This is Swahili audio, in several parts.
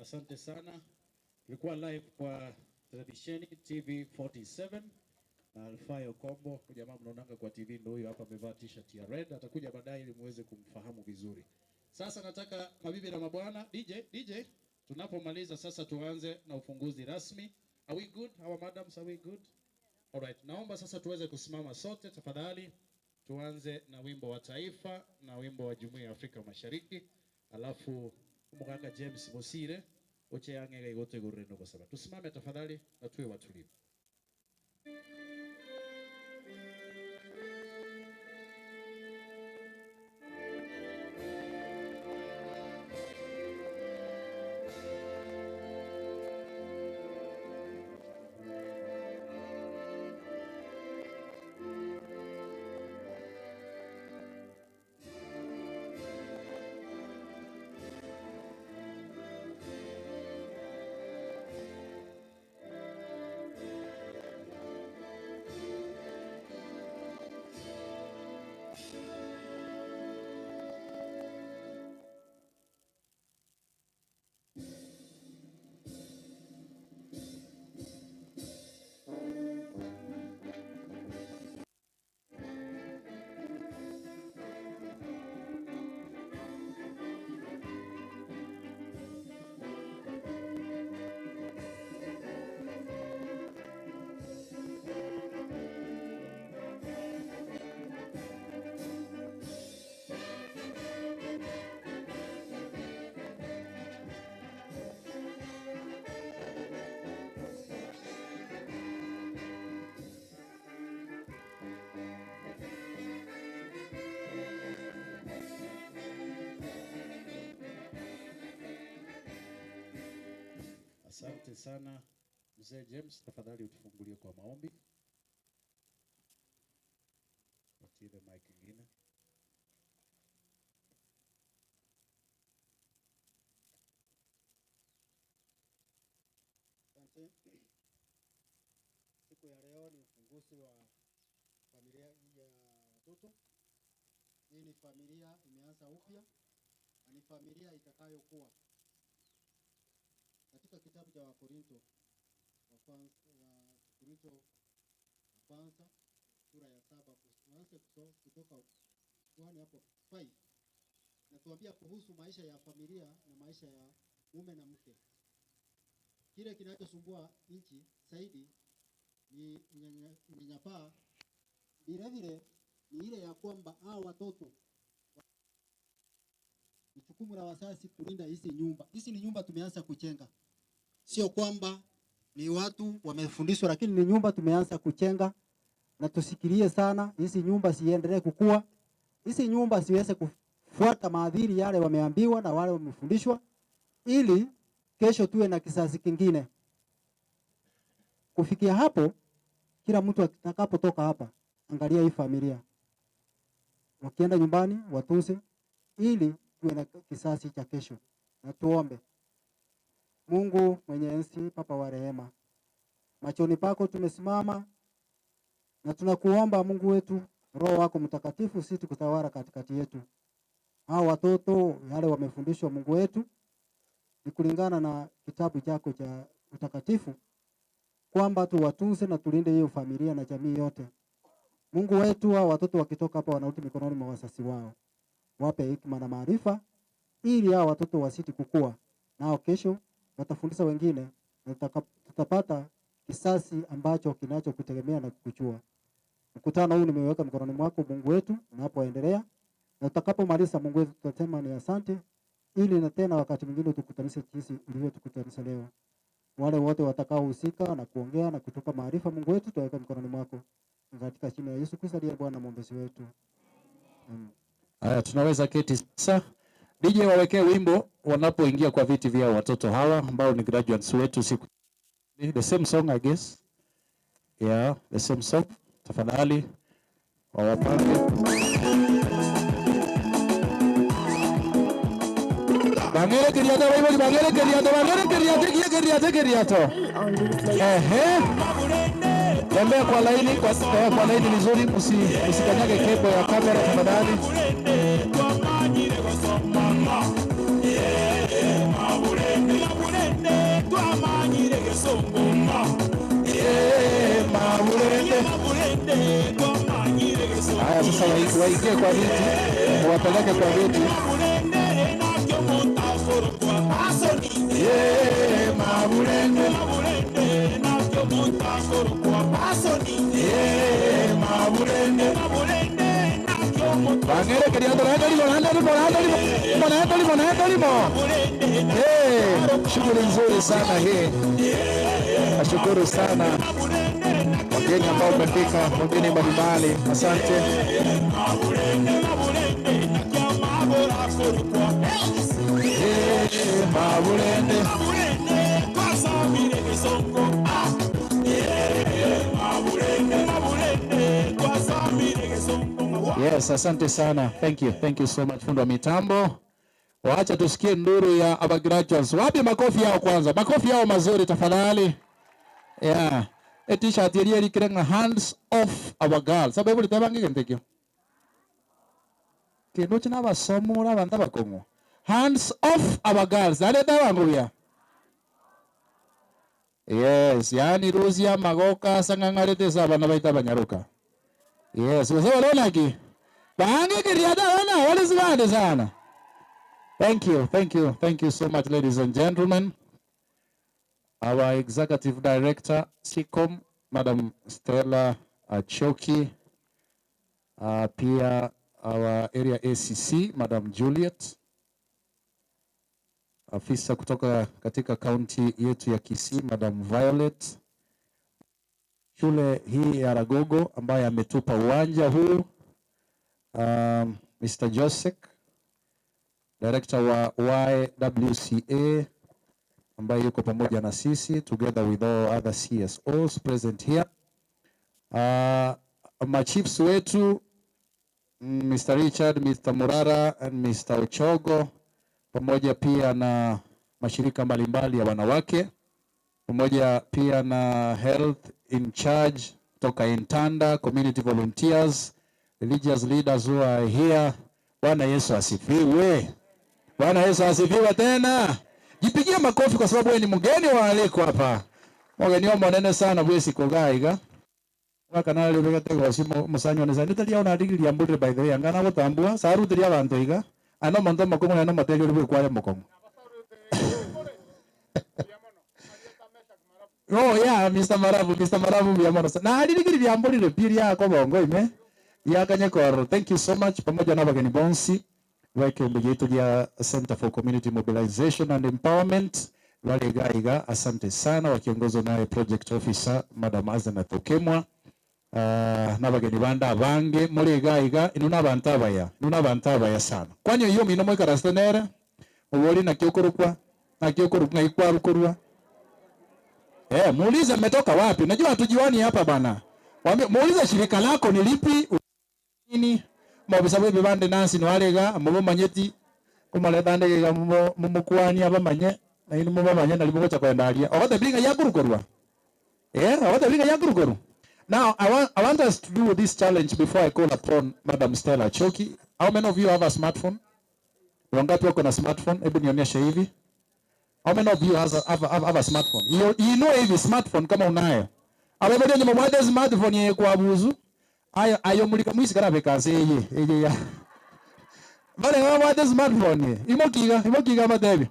Asante sana. Tulikuwa live kwa televisheni TV 47 na Alfayo Kombo, jamaa mnaonanga kwa TV ndio huyo hapa, amevaa t-shirt ya red. Atakuja baadaye ili muweze kumfahamu vizuri. Sasa nataka mabibi na mabwana, DJ, DJ, tunapomaliza sasa tuanze na ufunguzi rasmi. Are we good? Our madams, are we good? All right. Naomba sasa tuweze kusimama sote tafadhali. Tuanze na wimbo wa taifa na wimbo wa Jumuiya ya Afrika Mashariki, alafu Muganga James Bosire ocheyange igote goreno kwa sababu. Tusimame tafadhali na tuwe watulivu. Asante sana Mzee James, tafadhali utufungulie kwa maombi. Patie the mic ingine. Asante. Siku ya leo ni ufunguzi wa familia ya watoto. Hii ni familia imeanza upya na ni familia itakayokuwa. Katika kitabu cha Wakorinto wa kwanza, Wakorinto wa kwanza sura ya 7 tuanze kutoka 1 hapo 5. Natuambia kuhusu maisha ya familia na maisha ya mume na mke. Kile kinachosumbua nchi zaidi ni unyanyapaa. Vile vile ni ile ya kwamba hao watoto ni jukumu la wazazi kulinda hizi nyumba. Hizi ni nyumba tumeanza kujenga. Sio kwamba ni watu wamefundishwa, lakini ni nyumba tumeanza kujenga, na tusikilie sana hizi nyumba siendelee kukua. Hizi nyumba siweze kufuata maadili yale wameambiwa na wale wamefundishwa, ili kesho tuwe na kizazi kingine. Kufikia hapo, kila mtu atakapotoka hapa, angalia hii familia. Wakienda nyumbani watunze, ili tuwe na kizazi cha kesho. Na tuombe. Mungu mwenye enzi, Papa wa rehema, machoni pako tumesimama na tunakuomba Mungu wetu, Roho wako Mtakatifu sisi kutawala katikati yetu. Hao watoto yale wamefundishwa Mungu wetu ni kulingana na kitabu chako cha utakatifu, kwamba tuwatunze na tulinde hiyo familia na jamii yote. Mungu wetu, hao watoto wakitoka hapa wanarudi mikononi mwa wazazi wao. Wape hekima na maarifa ili hao watoto wasiti kukua, nao kesho watafundisha wengine, na tutapata kisasi ambacho kinachokutegemea na kukuchua. Mkutano huu nimeweka mikononi mwako Mungu wetu, unapoendelea na utakapomaliza Mungu wetu tutasema ni asante, ili na tena wakati mwingine tukutanishe jinsi ulivyotukutanisha leo. Wale wote watakaohusika na kuongea na kutupa maarifa Mungu wetu tutaweka mikononi mwako, katika jina la Yesu Kristo aliye Bwana mwombezi wetu. Amen. Haya, tunaweza keti sasa. DJ wawekee wimbo wanapoingia kwa viti vyao watoto hawa ambao ni graduates wetu siku. The same song I guess. Yeah, the same song. Tafadhali wawapange. Bangere kiriato, bangere kiriato, bangere kiriato, kiriato, kiriato. Ehe. Tembea kwa laini, kwa laini vizuri, usikanyage kebo ya kamera tafadhali. Sasa waingie kwa viti, wapeleke kwa viti. Yeah, Mabulende. Yeah, Mabulende. Bangere queriendo shughuli nzuri sana hii. Nashukuru sana wageni ambao mmefika, wageni mbalimbali, asante. Mabulende. Yes, asante sana. Thank you so much fundi wa mitambo. Waacha tusikie nduru ya our graduates. Wapi makofi yao kwanza? Makofi yao mazuri tafadhali. Yeah. E t-shirt yeli ikirenga hands off our girls. Sababu litabangi kentekyo. Kindu china basomura banta bakongo. Hands off our girls. Aleta wangu. Yes, yani Rusia magoka sangangarete sabana baita banyaruka. Yes, wazao ki. Bangi kiriada wana wale zibande sana. Thank you, thank you, thank you so much, ladies and gentlemen. Our Executive Director, SICOM, Madam Stella Achoki, pia our Area ACC, Madam Juliet, afisa kutoka katika kaunti yetu ya Kisii, Madam Violet, shule hii ya Ragogo ambaye ametupa uwanja huu, Mr. Joseph, Director wa YWCA ambaye yuko pamoja na sisi together with all other CSOs present here. Machiefs wetu Mr. Richard, Mr. Murara and Mr. Ochogo, pamoja pia na mashirika mbalimbali ya wanawake, pamoja pia na health in charge toka Intanda, community volunteers, religious leaders who are here. Bwana Yesu asifiwe. Bwana Yesu asifiwe tena. Jipigie makofi kwa sababu wewe ni mgeni wa aliko hapa. Mgeni wa mwanene sana bwesi kogaiga. Wakana lebega tego simo musanyo neza nitalia ona digiri ya mbure by the way angana gutambua sarutiria abantu iga ano monto makongo ano materio rwe kware mokongo. Oh yeah, Mr. Marabu, Mr. Marabu bya na digiri bya mbure pili yako bongo ime. Yakanyekoro. Thank you so much pamoja na bageni bonsi weke mbejetu ya Center for Community Mobilization and Empowerment wale gaiga, asante sana wakiongozwa naye project officer Madam Azana Tokemwa. Na bageni banda bange muri gaiga inuna bantabaya inuna bantabaya sana kwanyo iyo mino mweka rastenera uboli na kyokorukwa na kyokorukwa ikwa rukorwa muulize mmetoka wapi. Unajua hatujioni hapa bana. Muulize shirika lako ni lipi nini mobisa bibande nansi nwalega mubomanyeti kumaletande ga mumukwani abamanye na inu mubamanye na libugocha kwendalia ogote binga yakurukorwa ogote binga yakurukorwa. Now I want us to do this challenge before I call upon Madam Stella Choki. How many of you have a smartphone? Wangapi wako na smartphone? Hebu nionyeshe hivi. How many of you have a smartphone? You know hivi smartphone kama unayo. Ababedo nyuma mwade smartphone ye kwa buzu. Ayo ayo mulika mwisi kana bekaze ye ye ya. Bale mwade smartphone ye. Imokiga madebi.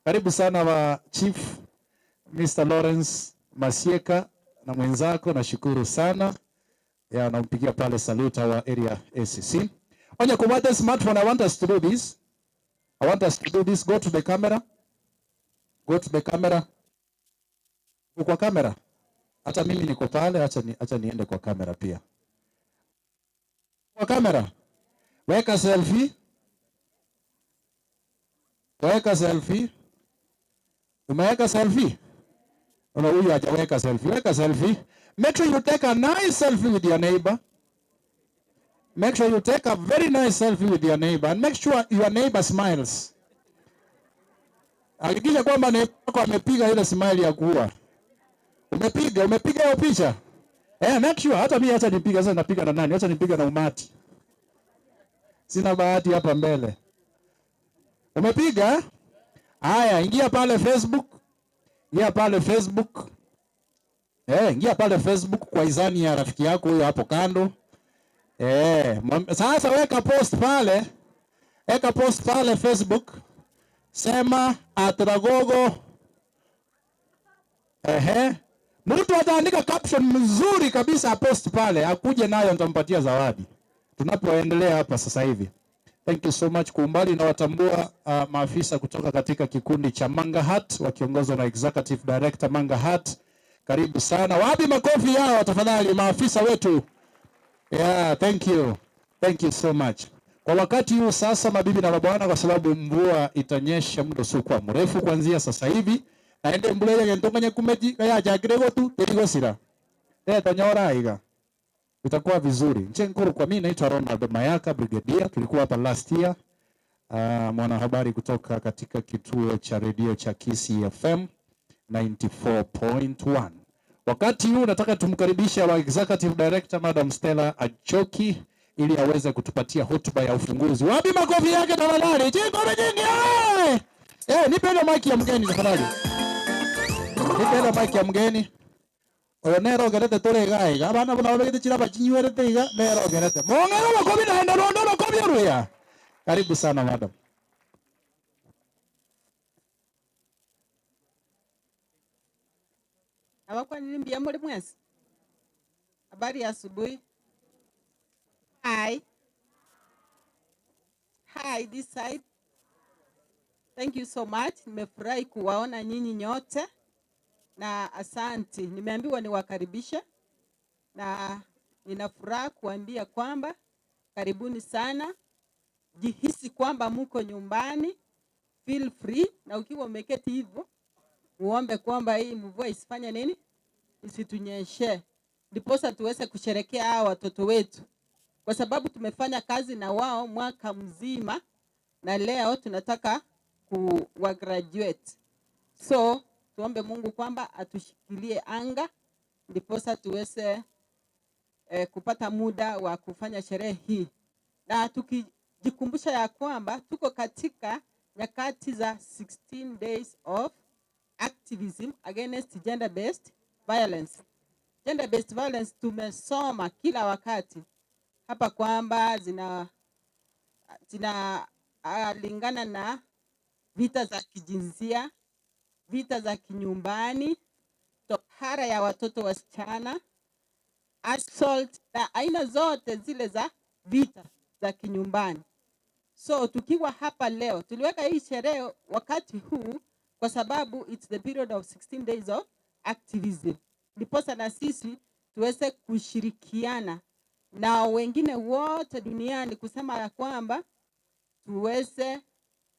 Karibu sana wa Chief Mr. Lawrence Masieka na mwenzako, nashukuru sana. Ya nampigia pale salute wa area ACC. Onye kumwade smartphone, I want us to do this. I want us to do this. Go to the camera. Go to the camera. Kwa kamera. Hata mimi niko pale, acha niende kwa kamera pia. Kwa kamera. Weka selfie. Weka selfie. Umeweka selfie? Ona huyu hajaweka selfie. Weka selfie. Make sure you take a nice selfie with your neighbor. Make sure you take a very nice selfie with your neighbor and make sure your neighbor smiles. Hakikisha kwamba neighbor wako amepiga ile smile ya kuua. Umepiga hiyo picha? Make sure hata mimi acha nipiga sasa, napiga na nani? Acha nipiga na umati. Sina bahati hapa mbele. Umepiga? Haya, ingia pale Facebook. Ingia pale Facebook. Ingia pale Facebook kwa izani ya rafiki yako huyo hapo kando. Sasa weka post pale. Weka post pale Facebook. Sema @Ragogo. Ehe. Mtu ataandika caption mzuri kabisa post pale, akuje nayo nitampatia zawadi. Tunapoendelea hapa sasa hivi. Thank you so much. Kwa umbali na watambua maafisa kutoka katika kikundi cha Manga Hat wakiongozwa na Executive Director Manga Hat. Karibu sana. Wapi makofi yao tafadhali maafisa wetu. Yeah, thank you. Thank you so much. Kwa wakati huu sasa, mabibi na mabwana, kwa sababu mvua itanyesha muda usiokuwa mrefu kuanzia sasa hivi, naende mbura ya gentonganya kumeji kaya jagirego tu terigosira. Tanyora iga. Itakuwa vizuri. Nchenkuru kwa mimi naitwa Ronald Mayaka Brigadier, tulikuwa hapa last year. Mwanahabari kutoka katika kituo cha redio cha Kisii FM 94.1. Wakati huu nataka tumkaribishe our Executive Director Madam Stella Achoki ili aweze kutupatia hotuba ya ufunguzi. Wapi makofi yake tafadhali? Chingo nyingi. Nipe ile mic ya mgeni tafadhali. Nipe ile mic ya mgeni. Oyo nero gerete tore gaiga abana bona bagete chira bachinywerete iga nero gerete. Mongero makofi na ndo ndo makofi ruya. Karibu sana madam. Abakwa nilimbia muri mwezi. Habari ya asubuhi. Hi. Hi this side. Thank you so much. Nimefurahi kuwaona nyinyi nyote. Na asanti. Nimeambiwa niwakaribishe. Na nina furaha kuambia kwamba karibuni sana. Jihisi kwamba muko nyumbani. Feel free. Na ukiwa umeketi hivyo, uombe kwamba hii mvua isifanye nini? Isitunyeshe. Ndiposa tuweze kusherehekea hawa watoto wetu. Kwa sababu tumefanya kazi na wao mwaka mzima na leo tunataka kuwa graduate. So tuombe Mungu kwamba atushikilie anga ndiposa tuweze kupata muda wa kufanya sherehe hii. Na tukijikumbusha ya kwamba tuko katika nyakati za 16 days of activism against gender-based violence. Gender-based violence tumesoma kila wakati hapa kwamba zina lingana na vita za kijinsia, vita za kinyumbani, tohara ya watoto wasichana, assault na aina zote zile za vita za kinyumbani. So tukiwa hapa leo, tuliweka hii sherehe wakati huu kwa sababu it's the period of 16 days of activism. Ndiposa na sisi tuweze kushirikiana na wengine wote duniani kusema ya kwamba tuweze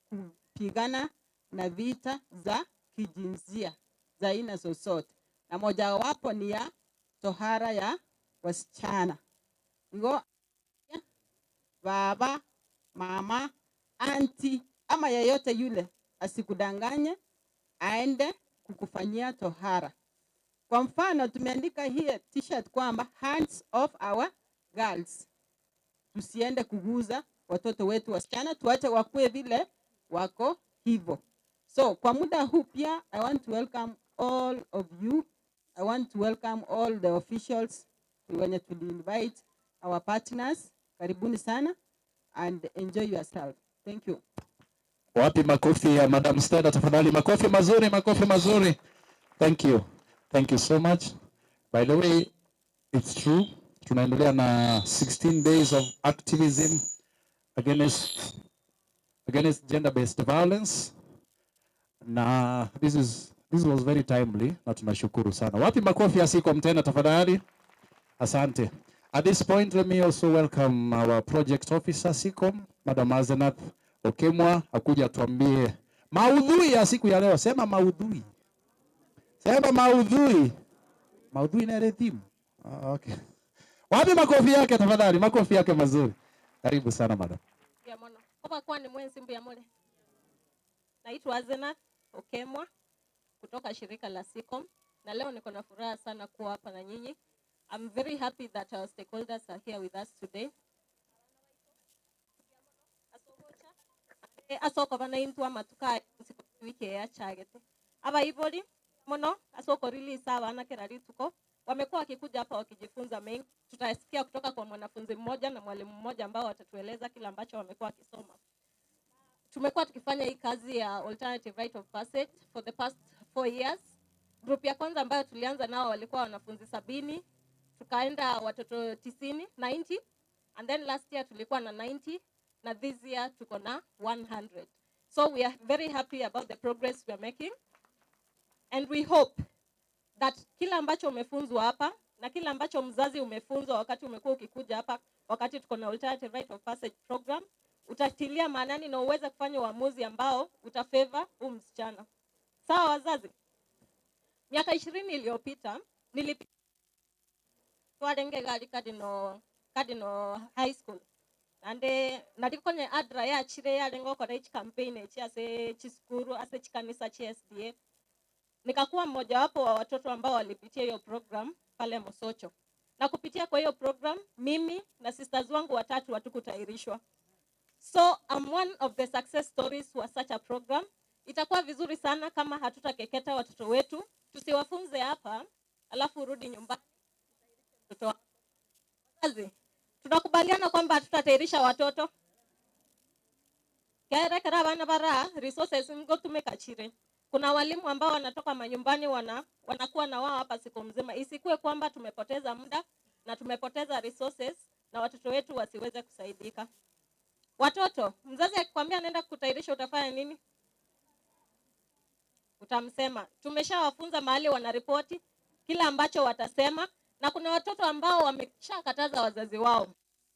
kupigana na vita za kijinsia za aina zozote, na moja wapo ni ya tohara ya wasichana. Ngo baba, mama, anti ama yeyote yule asikudanganye aende kukufanyia tohara. Kwa mfano tumeandika hii t-shirt kwamba hands off our girls. Tusiende kuguza watoto wetu wasichana, tuache wakue vile wako hivyo. So kwa muda huu pia I want to welcome all of you. I want to welcome all the officials wenye to invite our partners. Karibuni sana and enjoy yourself. Thank you. Wapi makofi ya Madam Stella tafadhali? Makofi mazuri, makofi mazuri. Thank you. Thank you so much. By the way, it's true. Tunaendelea na 16 days of activism against gender-based violence. Na this was very timely na tunashukuru sana. Wapi makofi ya Seacom tena tafadhali? Asante. At this point, let me also welcome our project officer Seacom, Madam Azenath Okemwa, akuja tuambie maudhui ya siku ya leo. Sema maudhui. Sema maudhui. Maudhui na ile theme. Okay. Wapi makofi yake tafadhali? Makofi yake mazuri. Karibu sana madam. Kwa ni mwenzi mbuya mole. Naitwa Azenath Okemwa kutoka shirika la Seacom, na leo niko na furaha sana kuwa hapa na nyinyi. I'm very happy that our stakeholders are here with us today. Asoko bana intwa matuka wiki ya chagete. Aba ibori mono asoko release abana kera rituko. Wamekuwa wakikuja hapa wakijifunza mengi. Tutasikia kutoka kwa mwanafunzi mmoja na mwalimu mmoja ambao watatueleza kila ambacho wamekuwa wakisoma. Tumekuwa tukifanya hii kazi ya alternative rite of passage for the past 4 years. Group ya kwanza ambayo tulianza nao walikuwa wanafunzi 70, tukaenda watoto 90, 90, and then last year tulikuwa na 90, na this year tuko na 100. So we are very happy about the progress we are making, and we hope that kila ambacho umefunzwa hapa na kila ambacho mzazi umefunzwa wakati umekuwa ukikuja hapa, wakati tuko na alternative rite of passage program, utatilia maanani na uweze kufanya uamuzi ambao utafavor huyu msichana. Sawa wazazi? Miaka 20 iliyopita nilipitwarenge gari Cardinal High School. Ande nalikonye ADRA ya chire ya lengo kwa each campaign echi ase chiskuru ase chikanisa chi SDA. Nikakuwa mmoja wapo wa watoto ambao walipitia hiyo program pale Mosocho. Na kupitia kwa hiyo program mimi na sisters wangu watatu hatukutahirishwa. So I'm one of the success stories wa such a program. Itakuwa vizuri sana kama hatutakeketa watoto wetu, tusiwafunze hapa alafu urudi nyumbani mtoto. Wazazi, tunakubaliana kwamba hatutatahirisha watoto. Kere kera bana bara resources ngotumeka chire. Kuna walimu ambao wanatoka manyumbani wanakuwa na wao hapa siku mzima. Isikuwe kwamba tumepoteza muda na tumepoteza resources na watoto wetu wasiweze kusaidika. Watoto, mzazi akikwambia nenda kutahirisha utafanya nini? Utamsema. Tumeshawafunza mahali wanaripoti kila ambacho watasema, na kuna watoto ambao wameshakataza wazazi wao.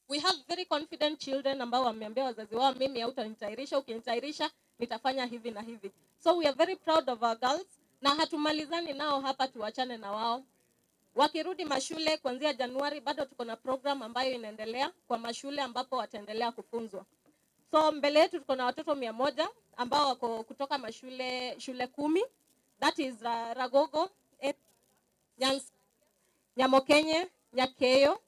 We have very confident children ambao wameambia wazazi wao, mimi hautanitahirisha, ukinitahirisha nitafanya hivi na hivi. So we are very proud of our girls, na hatumalizani nao hapa, tuachane na wao. Wakirudi mashule kuanzia Januari bado tuko na program ambayo inaendelea kwa mashule ambapo wataendelea kufunzwa. So mbele yetu tuko na watoto 100 ambao wako kutoka mashule shule 10, that is Ragogo, Nyamokenye, Nyakeyo,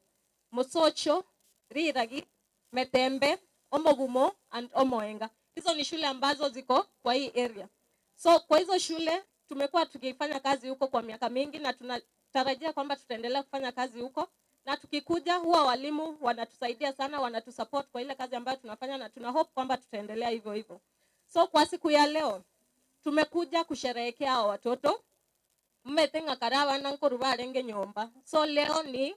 Mosocho, Riragi, Metembe, Omogumo and Omoenga. Hizo ni shule ambazo ziko kwa hii area. So kwa hizo shule tumekuwa tukifanya kazi huko kwa miaka mingi na tunatarajia kwamba tutaendelea kufanya kazi huko, na tukikuja huwa walimu wanatusaidia sana, wanatusupport kwa ile kazi ambayo tunafanya, na tuna hope kwamba tutaendelea hivyo hivyo. So kwa siku ya leo tumekuja kusherehekea hao watoto. Mmetenga karawa na nkoruba renge nyomba. So leo ni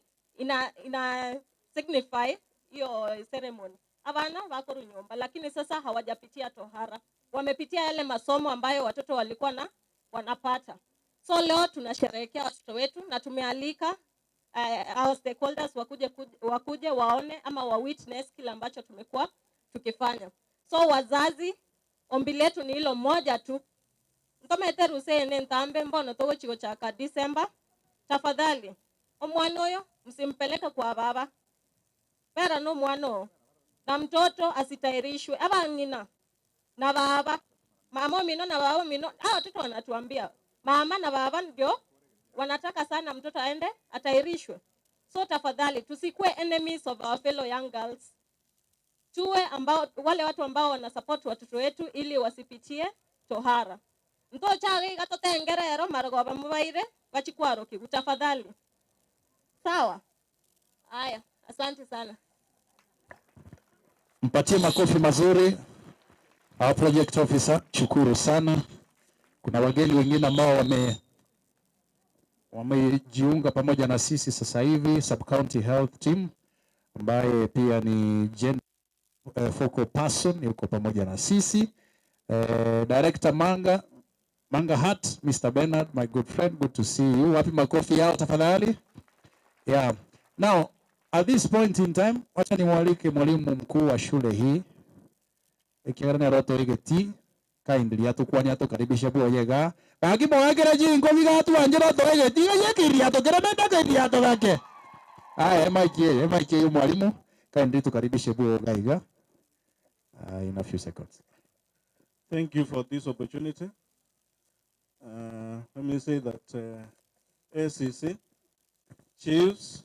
ina signify hiyo ceremony. Abana wako nyomba, lakini sasa hawajapitia tohara. Wamepitia yale masomo ambayo watoto walikuwa na wanapata. So leo tunasherehekea watoto wetu na tumealika our stakeholders wakuje waone ama wa witness kila ambacho tumekuwa tukifanya. So wazazi, ombi letu ni hilo moja tu. Ntomete rusene ntambe mbono togo chigo chaka December. Tafadhali, omwana oyo msimpeleke kwa baba. Pera no mwano na mtoto asitairishwe. Aba ngina na baba, mama mino na baba mino. Hao watoto wanatuambia mama na baba ndio wanataka sana mtoto aende atairishwe. So tafadhali tusikue enemies of our fellow young girls. Tuwe ambao wale watu ambao wanasupport watoto wetu ili wasipitie tohara. Mtoto gatotengerero marogoba mubaire bachikwaroki tafadhali. Sawa? Haya, asante sana. Mpatie makofi mazuri our project officer, shukuru sana. Kuna wageni wengine ambao wamejiunga pamoja na sisi sasa hivi, Sub County Health Team ambaye pia ni gender focal person yuko pamoja na sisi. Director Manga Hat, Mr. Bernard, my good friend, good to see you. Wapi makofi yao tafadhali? Yeah. Now, at this point in time, wacha nimwalike mwalimu mkuu wa shule hii. Ekiarana roto igeti kindly atukwani atukaribisha bwoyega. Bagi mwagera jingo bigatu anjira to igeti yekiria to kera menda kiria to gake. Aya Mike mwalimu kindly tukaribishe bwoyega. In a few seconds. Thank you for this opportunity. Let me say that ACC, chiefs,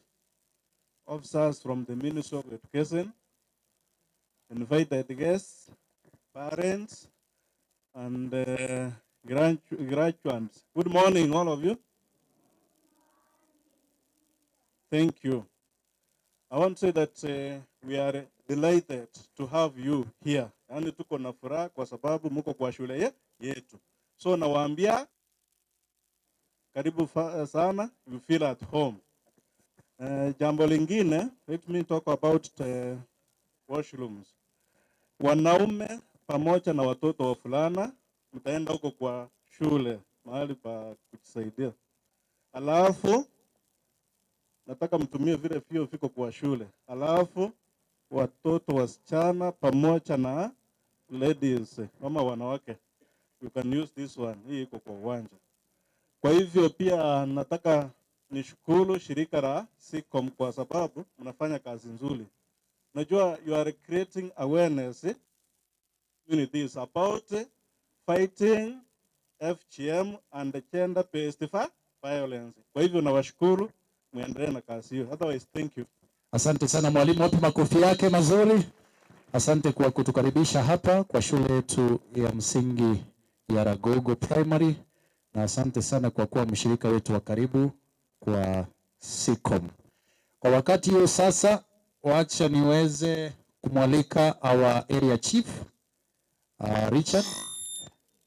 officers from the Ministry of Education, invited guests, parents, and graduates. Good morning, all of you. Thank you. I want to say that we are delighted to have you here. Yaani tuko na furaha kwa sababu muko kwa shule yetu. So nawaambia karibu sana, you feel at home. Jambo lingine, let me talk about the washrooms. Wanaume pamoja na watoto wavulana mtaenda huko kwa shule mahali pa kujisaidia. Alafu nataka mtumie vile vyoo viko kwa shule. Alafu watoto wasichana pamoja na ladies, kama wanawake, you can use this one. Hii iko kwa uwanja. Kwa hivyo pia nataka nishukuru shirika la SICOM kwa sababu mnafanya kazi nzuri. Najua you are creating awareness communities about fighting FGM and gender based violence. Kwa hivyo nawashukuru, muendelee na kazi hiyo. Otherwise, thank you. Asante sana mwalimu, wapi makofi yake mazuri. Asante kwa kutukaribisha hapa kwa shule yetu ya msingi ya Ragogo Primary, na asante sana kwa kuwa mshirika wetu wa karibu kwa SICOM. Kwa wakati huo sasa, wacha niweze kumwalika our area chief Richard.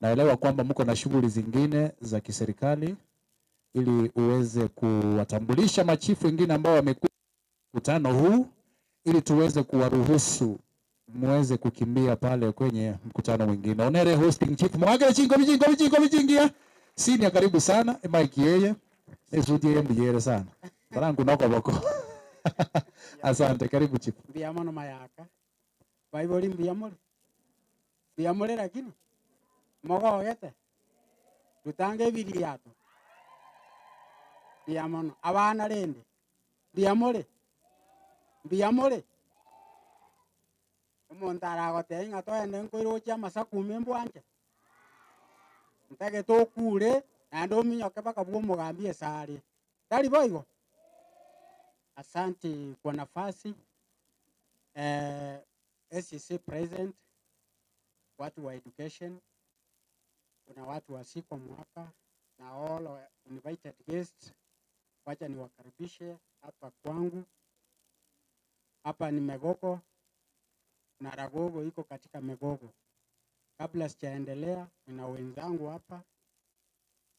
Naelewa kwamba mko na shughuli zingine za kiserikali, ili uweze kuwatambulisha machifu wengine ambao wamekuja mkutano huu, ili tuweze kuwaruhusu muweze kukimbia pale kwenye mkutano mwingine. Onere hosting chief mwage chingo bijingo bijingo bijingia. Senior, karibu sana. Mike yeye. Esuti yeye mbiyere sana. Barangu noko boko. Asante, karibu chief. Mbiya mono mayaka. Baiboli mbiya mole. Mbiya mole lakini mogogete. Tutange biriato. Mbiya mono abana rende. Mbiya mole. Mbiya mole. Omonto aragotebia ng'a toende nkoirochia amasaku mbwanche. Ntagete tokure naende ominyoke mpaka bwa omogambi esare. Tari boigo. Asante kwa nafasi. SCC present, watu wa education, kuna watu wa SICOM hapa na all invited guests. Wacha niwakaribishe hapa kwangu. Hapa ni Megogo na Ragogo iko katika Megogo. Kabla sijaendelea, nina wenzangu hapa.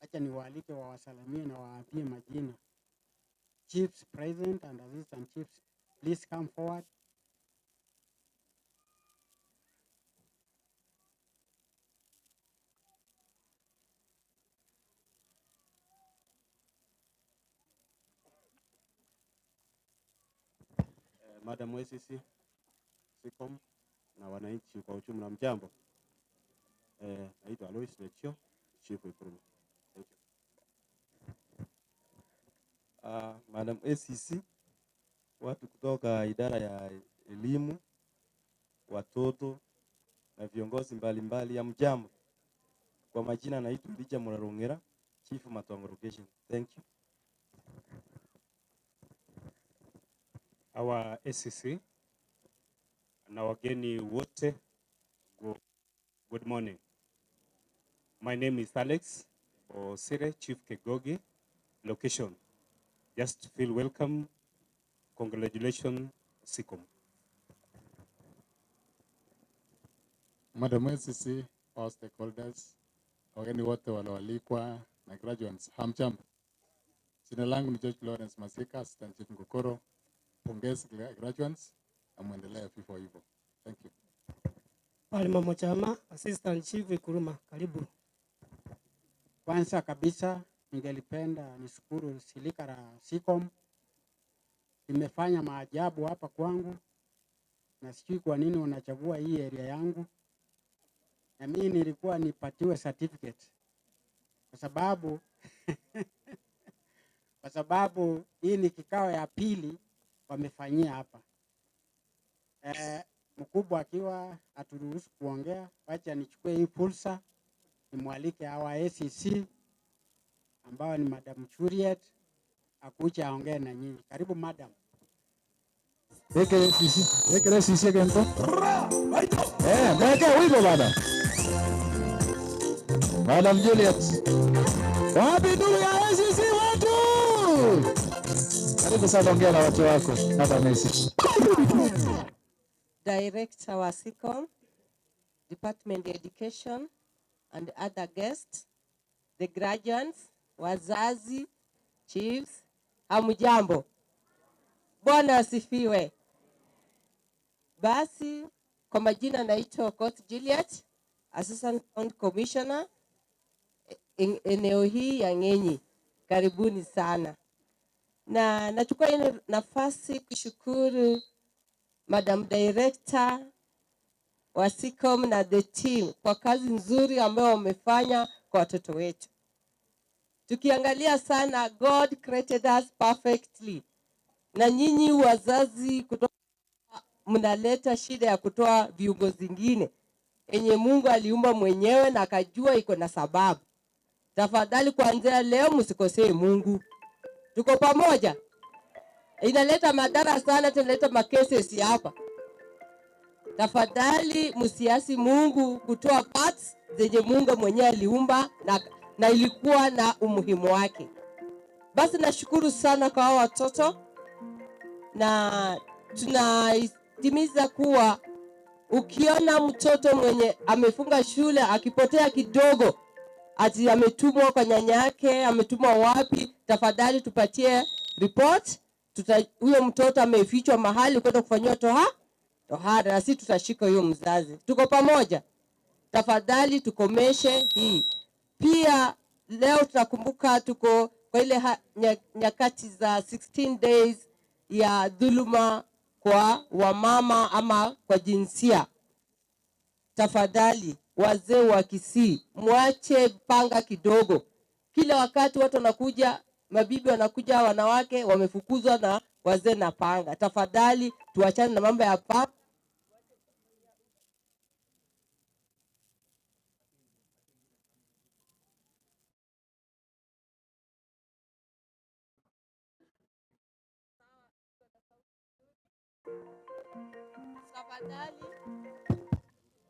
Acha niwaalike wawasalimie na waambie majina. Chiefs present and assistant chiefs, please come forward. Madam SCC, SICOM na wananchi kwa ujumla, mjambo. Naitwa Alois Lechio, Chief Ikuruma. Thank you. Madam SCC, watu kutoka idara ya elimu, watoto na viongozi mbalimbali ya mjambo. Kwa majina naitwa Elijah Murarongera, Chief Matwango Location. Thank you. Our SCC na wageni wote, good morning. My name is Alex Osire, Chief Kegogi, location. Just feel welcome. Congratulations, SICOM. Madam SCC, all stakeholders, wageni wote walioalikwa na graduates, hamjambo. Jina langu ni George Lawrence Masika, Assistant Chief Ngokoro. Pongezi graduates na muendelee vivyo hivyo. Thank you. Palma Mochama, Assistant Chief Ikuruma, karibu. Kwanza kabisa ningelipenda nishukuru shirika la SICOM. Imefanya maajabu hapa kwangu na sijui kwa nini wanachagua hii area yangu. Na mimi nilikuwa nipatiwe certificate kwa sababu kwa sababu hii ni kikao ya pili wamefanyia hapa. Mkubwa akiwa aturuhusu kuongea, wacha nichukue hii fursa nimwalike hawa SCC ambao ni Madam Juliet akuje aongee na nyinyi. Karibu madam. Eke sisi, eke sisi kento. Mweke wimbo baba. Madam Juliet. Wapi ndugu ya SCC watu? Karibu sana, ongea na watu wako. Madam ACC. Director wa SICOM, Department of Education and other guests, the graduates, wazazi, chiefs, hamjambo. Bwana asifiwe. Basi kwa majina naitwa Okoth Juliet, Assistant County Commissioner eneo hii ya Ngenyi. Karibuni sana. Na nachukua hii nafasi kushukuru Madam Director wa SICOM na the team kwa kazi nzuri ambayo wamefanya kwa watoto wetu. Tukiangalia sana, God created us perfectly. Na nyinyi wazazi kutoka mnaleta shida ya kutoa viungo zingine enye Mungu aliumba mwenyewe na akajua iko na sababu. Tafadhali kuanzia leo msikosee Mungu. Tuko pamoja? Inaleta madhara sana, tunaleta makesesi hapa. Tafadhali msiasi Mungu kutoa parts zenye Mungu mwenyewe aliumba na ilikuwa na umuhimu wake. Basi nashukuru sana kwa hao watoto, na tunatimiza kuwa ukiona mtoto mwenye amefunga shule akipotea kidogo, ati ametumwa kwa nyanya yake, ametumwa wapi, tafadhali tupatie report. Huyo mtoto amefichwa mahali kwenda kufanyiwa tohara, na sisi tutashika huyo mzazi. Tuko pamoja? Tafadhali tukomeshe hii. Pia leo tunakumbuka tuko kwa ile nyakati za 16 days ya dhuluma kwa wamama ama kwa jinsia. Tafadhali wazee wa Kisii, mwache panga kidogo. Kila wakati watu wanakuja, mabibi wanakuja, wanawake wamefukuzwa na wazee na panga. Tafadhali tuachane na mambo ya panga.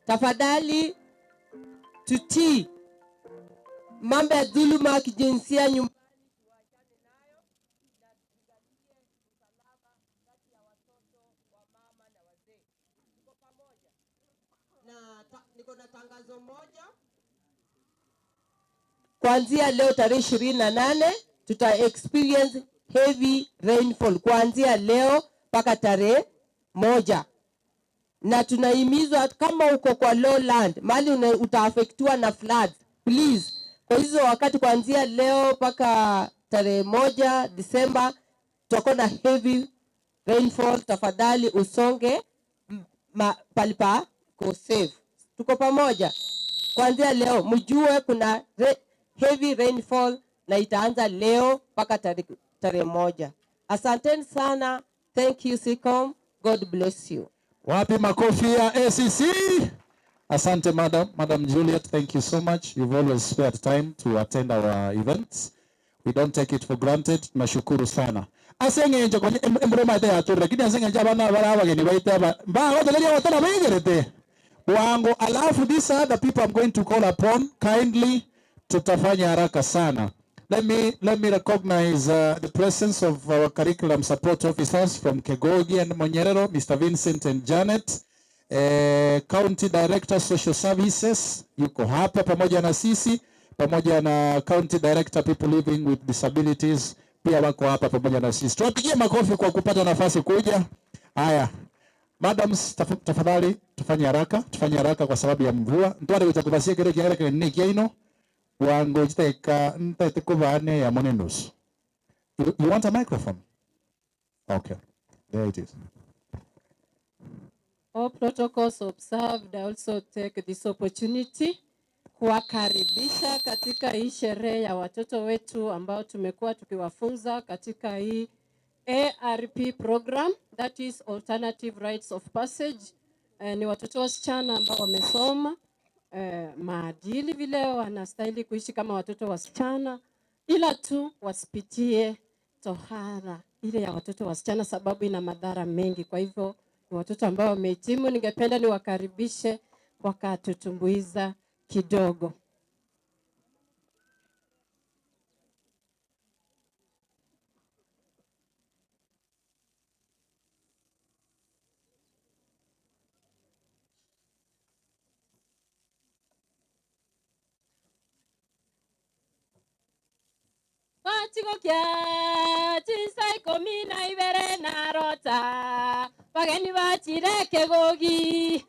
Tafadhali tutii mambo ya dhuluma ya kijinsia nyumbani. Niko na tangazo moja. Kuanzia leo tarehe 28 tuta experience heavy rainfall kuanzia leo mpaka tarehe 1. Na tunahimizwa kama uko kwa lowland, mahali utaafektiwa na floods, please. Kwa hizo wakati kuanzia leo mpaka tarehe 1 Disemba tutakuwa na heavy rainfall. Tafadhali usonge palipa ko safe. Tuko pamoja. Kuanzia leo mjue kuna heavy rainfall na itaanza leo mpaka tarehe 1. Asanteni sana. Thank you SICOM. God bless you. Wapi makofi ya ACC? Asante madam, Madam Juliet, thank you so much. You've always spared time to attend our events. We don't take it for granted. Tunashukuru sana. Asengenje kwenye embroma ite ya tura, lakini asengenje abana bara abageni baite aba. Mba watu watana begerete. Wango, alafu these are the people I'm going to call upon kindly. Tutafanya haraka sana. Let me recognize the presence of our curriculum support officers from Kegogi and Monyerero, Mr. Vincent and Janet. County Director Social Services yuko hapa pamoja na sisi, pamoja na County Director People Living with Disabilities pia wako hapa pamoja na sisi. Tuwapigie makofi kwa kupata nafasi kuja. Haya, madams, tafadhali tufanye haraka kwa sababu ya mvua. Ntware kuchakupasia kile kiaraka ni kiaino. Wango jiteka ntate kubane ya monenusu. You want a microphone? Okay, there it is. All protocols observed. I also take this opportunity kuwakaribisha katika hii sherehe ya watoto wetu ambao tumekuwa tukiwafunza katika hii ARP program, that is Alternative Rites of Passage. Ni watoto wasichana ambao wamesoma maadili vile wanastahili kuishi kama watoto wasichana, ila tu wasipitie tohara ile ya watoto wasichana sababu ina madhara mengi. Kwa hivyo ni watoto ambao wamehitimu, ningependa niwakaribishe wakatutumbuiza kidogo. Bwatigokia chinsa 12 narota bageni bachire kegogi.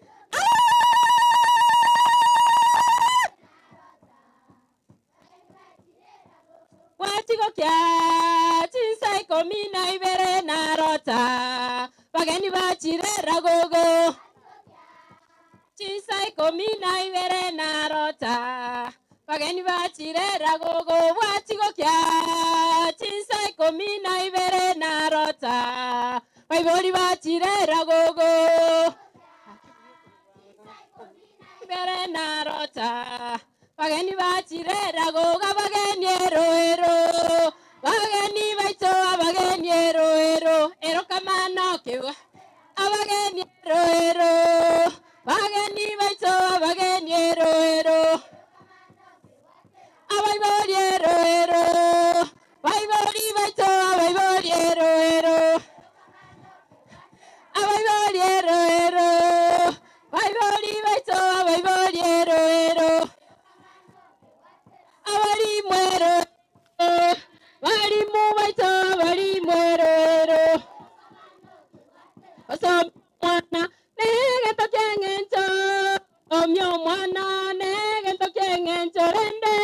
Bwatigokia chinsa 12 narota bageni bachire ragogo. Chinsa 12 narota bageni bachire ragogo. Bwatigokia chinsa 12 narota baibori bachire ragogo. Ibere narota bageni bachire ragogo. Bageni ero ero bageni baito abageni ero ero ero kamano kewa abageni ero ero bageni baito abageni ero ero abaibori ero ero baibori baito abaibori ero ero abaibori ero ero baibori baito abaibori ero ero abari mwero bari mu baito abari mwero ero oso mwana negento kyengencho omyo mwana negento kyengencho rende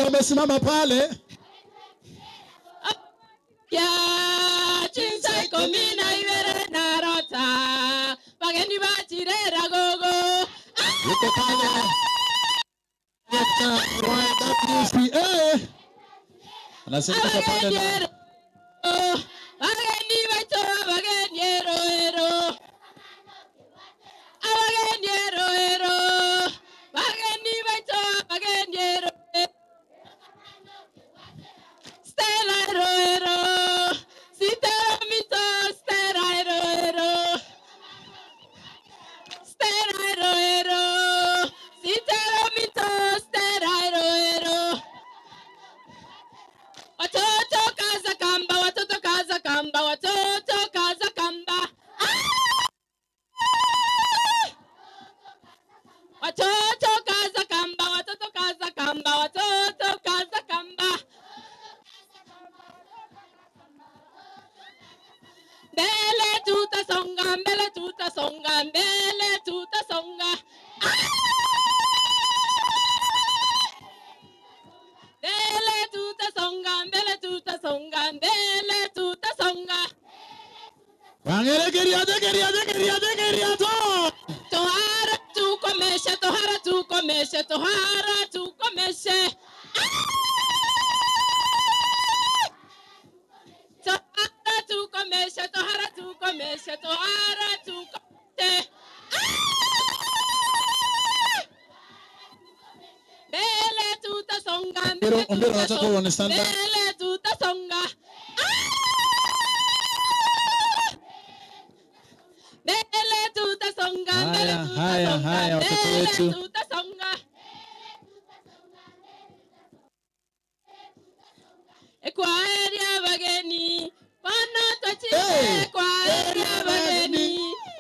Wamesimama pale ya chinsa 12 narota bageni bachire ragogo yuko pale YWCA anasema pale bageni bacho bageni ero ero abageni ero ero bageni bacho bageni ero Stella ero ero, sitera mito, stella ero ero, stella ero ero, sitera mito, stella ero ero. Watoto kaza mbele tutasonga, mbele tutasonga. Mbele tutasonga, mbele tutasonga, mbele tutasonga. Tohara tukomeshe, tohara tukomeshe, tohara tukomeshe. Tohara tukomeshe, tohara tukomeshe, tohara tukomeshe. Mbele tutasonga, mbele tutasonga, mbele tutasonga. Mbele tutasonga, mbele Haya, haya, watoto wetu. tutasonga. Kwaheri abageni, bana twachire, kwaheri abageni,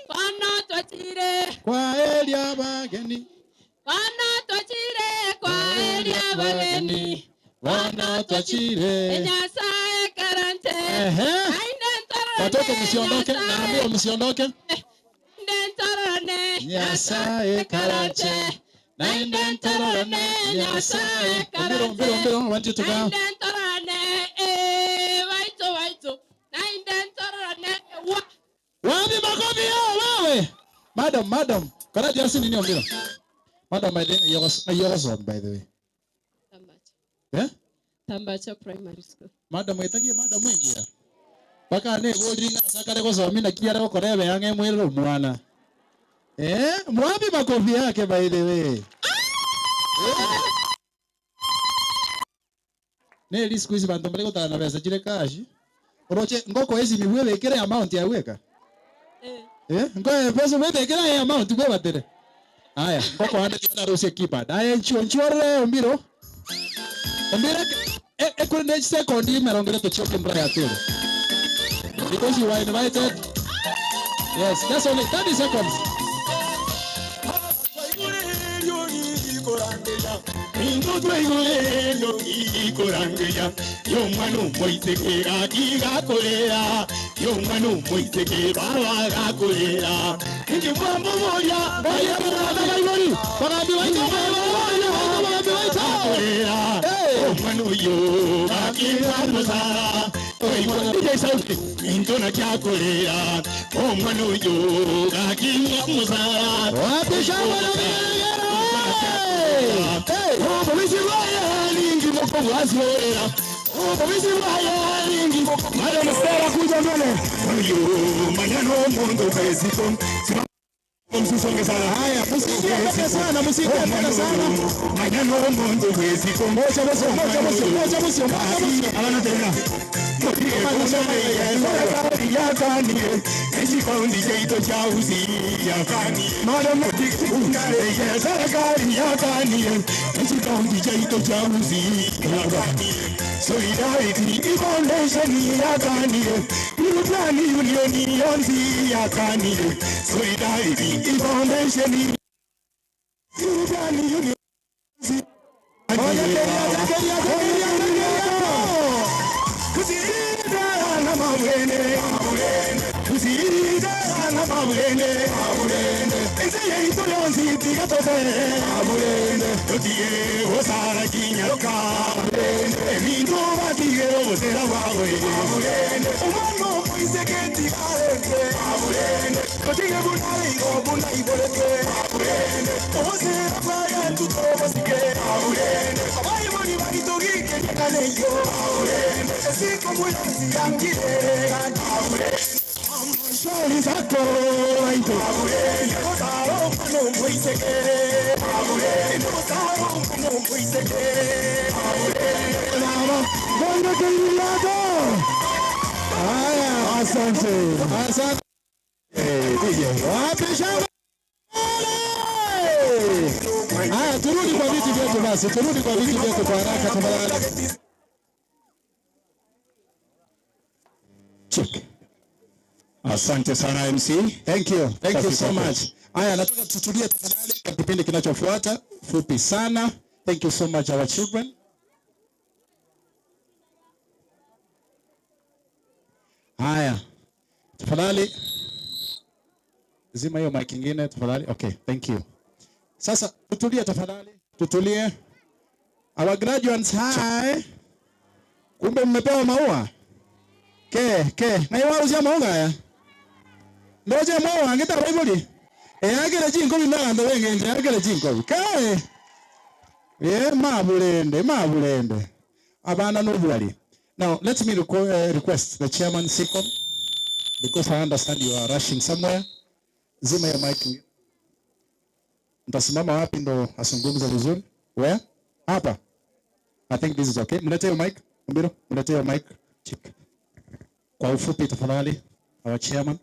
bana twachire, Kwaheri abageni, bana twachire, kwaheri abageni, bana twachire. Nyasaye karante. Ehe. Watoto msiondoke, naambiwa msiondoke. Nyasaye karante. Naende ntororane, Nyasaye karante. Mbiro, mbiro, I want you to go. Wapi makofi yao wewe? Madam, madam. Kana jasi nini ombiro? Madam, by the way, by the way. Tambacha. Eh? Tambacha Primary School. Madam etagie madam mwingi. Paka ne boldinga sakare gosomina na kiare gokorebe yange mwero mwana. Eh, mwapi makofi yake by the way. Ne li siku hizi bantu mbele kutana na pesa jile cash. Oroche ngoko ezi miwewe kile amount ya weka. Eh, ngo pesa wewe kile amount wewe batere. Haya, ngoko ande tena rusie keypad. Haya nchuo nchuo ombiro. Ombiro ekurende second imerongere tochoke mbra ya tele. Because you were invited. Yes, that's only 30 seconds. Msisonge sana. Haya, msiingie mbele sana, msiingie mbele sana. Moja moja moja moja moja moja moja. Alana tena. Solidarity Foundation yakaniye, European Union yakaniye, Solidarity Foundation, European Union. Asante. Asante. Wapi shangwe? Haya, turudi kwa viti vyetu basi. Turudi kwa viti vyetu kwa haraka tafadhali. Check. Asante sana MC. Thank you. Thank you so much. Haya, nataka tutulie tafadhali kwa kipindi kinachofuata, fupi sana. Thank you so much our children. Haya. Tafadhali. Zima hiyo mic ingine tafadhali. Okay, thank you. Sasa tutulie tafadhali, tutulie. Our graduates, hi. Kumbe mmepewa maua? Ke, ke, na iwa uzia maua ya? Ndoje maua angeta baibuli. E agere jinko bina ando wenge agere jinko. Ke. E mabulende, mabulende. Abana nobwali. Now, let me request the chairman Seacom, because I understand you are rushing somewhere. Zima ya mic. Ntasimama wapi ndo asungumze vizuri? Where? Hapa. I think this is okay. Mlete hiyo mic. Mbiro, mlete hiyo mic. Check. Kwa ufupi tafadhali, our chairman.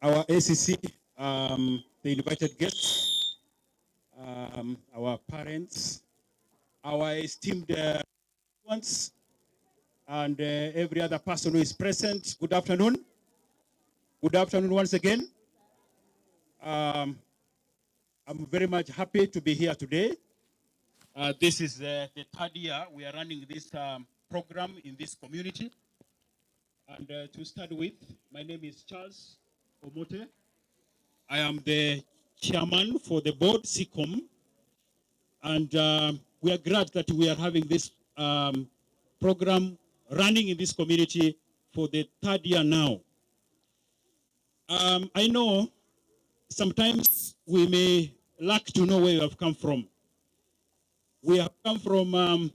Our ACC, the invited guests, our parents, our esteemed ones, and every other person who is present. Good afternoon. Good afternoon once again. I'm very much happy to be here today. This is the third year we are running this program in this community. And to start with, my name is Charles Omote. I am the chairman for the board, Seacom. And we are glad that we are having this program running in this community for the third year now. I know sometimes we may lack to know where we have come from. We have come from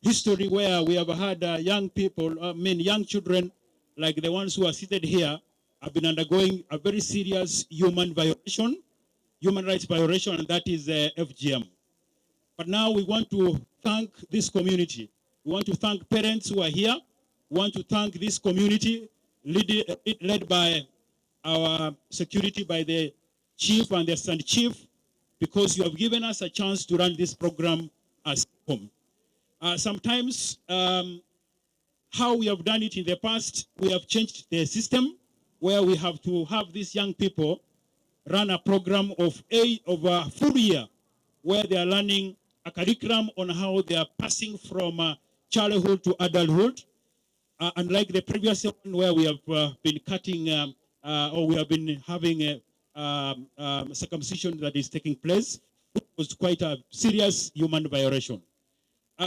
history where we have had young people, I mean young children, like the ones who are seated here, have been undergoing a very serious human violation, human rights violation, and that is FGM. But now we want to thank this community. We want to thank parents who are here. We want to thank this community led by our security, by the chief and the assistant chief, because you have given us a chance to run this program as home. Sometimes how we have done it in the past, we have changed the system where we have to have these young people run a program of a full year where they are learning a curriculum on how they are passing from childhood to adulthood. Unlike the previous one where we have been cutting or we have been having a circumcision that is taking place, which was quite a serious human violation.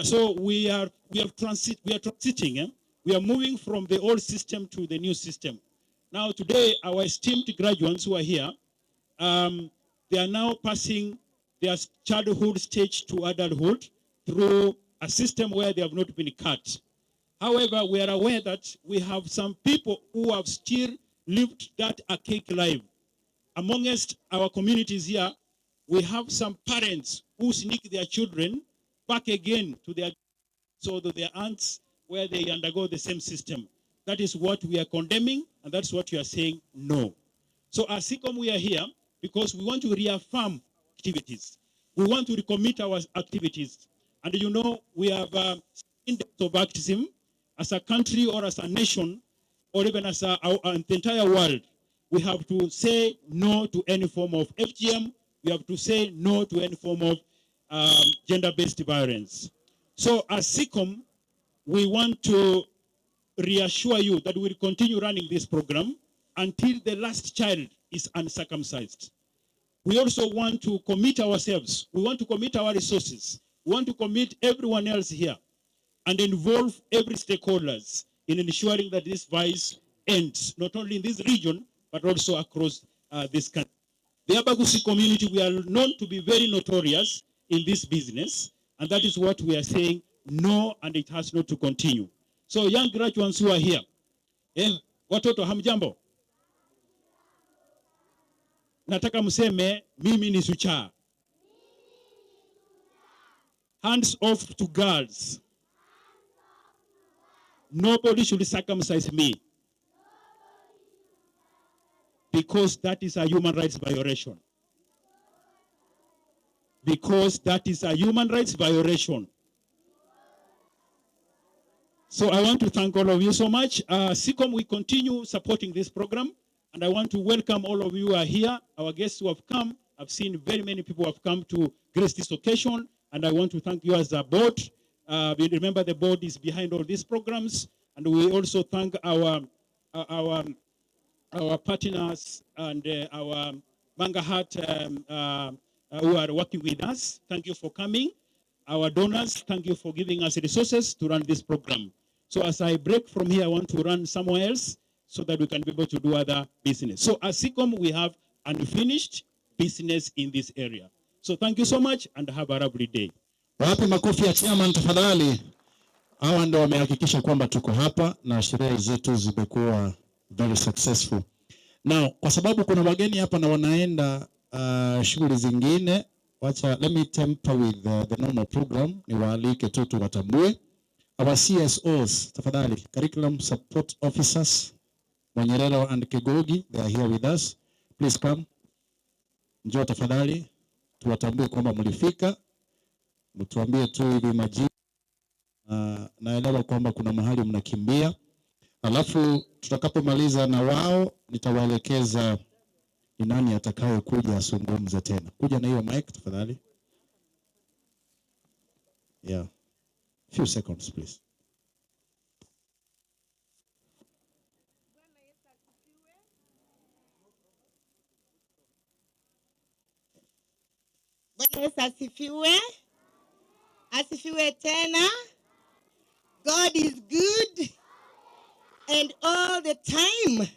So we are transiting. We are moving from the old system to the new system. Now today, our esteemed graduates who are here, they are now passing their childhood stage to adulthood through a system where they have not been cut. However, we are aware that we have some people who have still lived that archaic life. Amongst our communities here, we have some parents who sneak their children back again to their, so to their aunts, where they undergo the same system. That is what we are condemning, and that's what we are saying no. So as Seacom, we are here because we want to reaffirm activities. We want to recommit our activities. And you know, we have index of activism as a country or as a nation, or even as the entire world. We have to say no to any form of FGM. We have to say no to any form of gender-based violence. So as Seacom, we want to reassure you that we will continue running this program until the last child is uncircumcised. We also want to commit ourselves. We want to commit our resources. We want to commit everyone else here and involve every stakeholders in ensuring that this vice ends, not only in this region, but also across this country. The Abagusi community, we are known to be very notorious in this business, and that is what we are saying, no, and it has not to continue. So young graduates who are here, watoto hamjambo? Nataka mseme, mimi ni sucha. Hands off to girls. Nobody should circumcise me. Because that is a human rights violation. Because that is a human rights violation. So I want to thank all of you so much. Seacom, we continue supporting this program. And I want to welcome all of you who are here, our guests who have come. I've seen very many people who have come to grace this occasion. And I want to thank you as a board. Remember, the board is behind all these programs. And we also thank our our partners and our Mangahat who are working with us. Thank you for coming. Our donors, thank you for giving us resources to run this program. So as I break from here, I want to run somewhere else so that we can be able to do other business. So as SICOM, we have unfinished business in this area. So thank you so much and have a lovely day. Wapi makofi ya chairman tafadhali? Hawa ndio wamehakikisha kwamba tuko hapa na sherehe zetu zimekuwa very successful. Now, kwa sababu kuna wageni hapa na wanaenda shughuli zingine, wacha let me temper with the normal program, niwaalike tu tuwatambue. Our CSOs, tafadhali, Curriculum Support Officers, Mwanyerero and Kegogi, they are here with us. Please come. Njoo tafadhali, tuwatambue kwamba mlifika, mtuambie tu hivi majina. Naelewa kwamba kuna mahali mnakimbia, alafu tutakapomaliza na wao nitawaelekeza ni nani atakayekuja azungumze tena. Kuja na hiyo mic tafadhali. Yeah. Few seconds please. Bwana Yesu asifiwe. Asifiwe tena. God is good and all the time.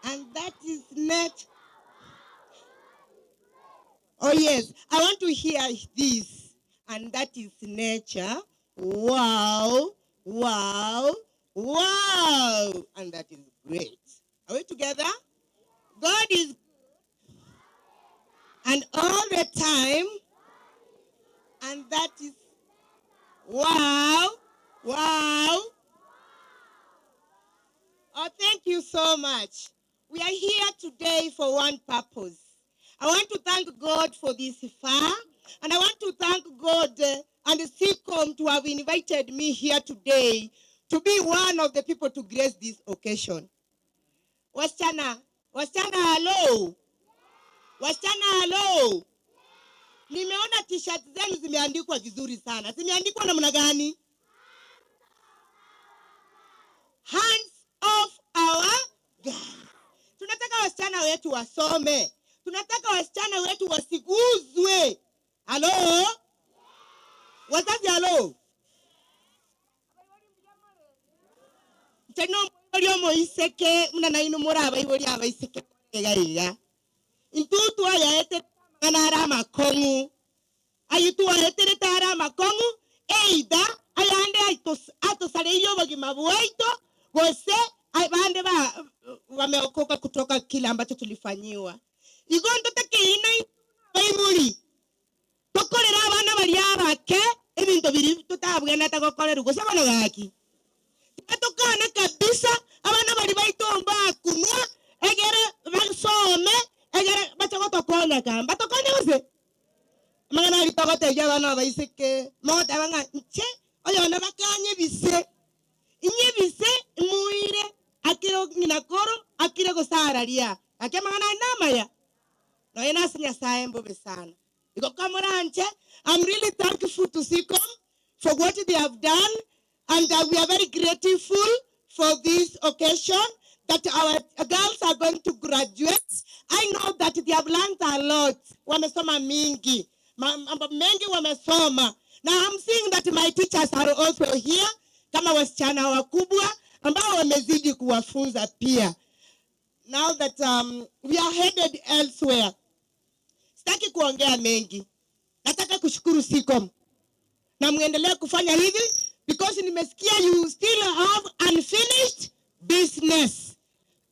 And that is not. Oh yes, I want to hear this. And that is nature. Wow, wow, wow. And that is great. Are we together? God is and all the time. And that is wow, wow. Oh, thank you so much. We are here today for one purpose. I want to thank God for this far, and I want to thank God and SICOM to have invited me here today to be one of the people to grace this occasion. Wasichana, wasichana hello. Wasichana hello. Nimeona t-shirt zenu zimeandikwa vizuri sana. Zimeandikwa namna gani? Hands off our girls. Tunataka wasichana wetu wasome. Tunataka wasichana wetu wasiguzwe. Halo? Wazazi halo? Teno mori oiseke muna nainu mora abaibori abaiseke gaiga. Intutu aya ete manara makongu. Ayitu ayetere tara makongu eida ayande atosaleiyo bagima bwaito gose bande ba wameokoka kutoka kile ambacho tulifanyiwa. Igondo takeina baibuli. Tokorera abana bali abake ebintu biri tutabwena tagokorera gose bano gaki. Tukana kabisa abana bali baitomba kunwa egere basome egere bachagotokonya kamba tokonya gose. Mangana litogoteja abana baiseke mota banga nche oyona bakanye bise inye bise muire akiro nginakoro akire gosararia ake mangana namaya no ena Nyasaye mbobe sana. Iko kamoranche. I'm really thankful to SICOM for what they have done, and we are very grateful for this occasion that our girls are going to graduate. I know that they have learned a lot. Wamesoma mingi. Mambo mengi wamesoma. Now I'm seeing that my teachers are also here kama wasichana wakubwa ambao wamezidi kuwafunza pia. Now that we are headed elsewhere. Sitaki kuongea mengi. Nataka kushukuru SICOM. Na muendelee kufanya hivi because nimesikia you still have unfinished business.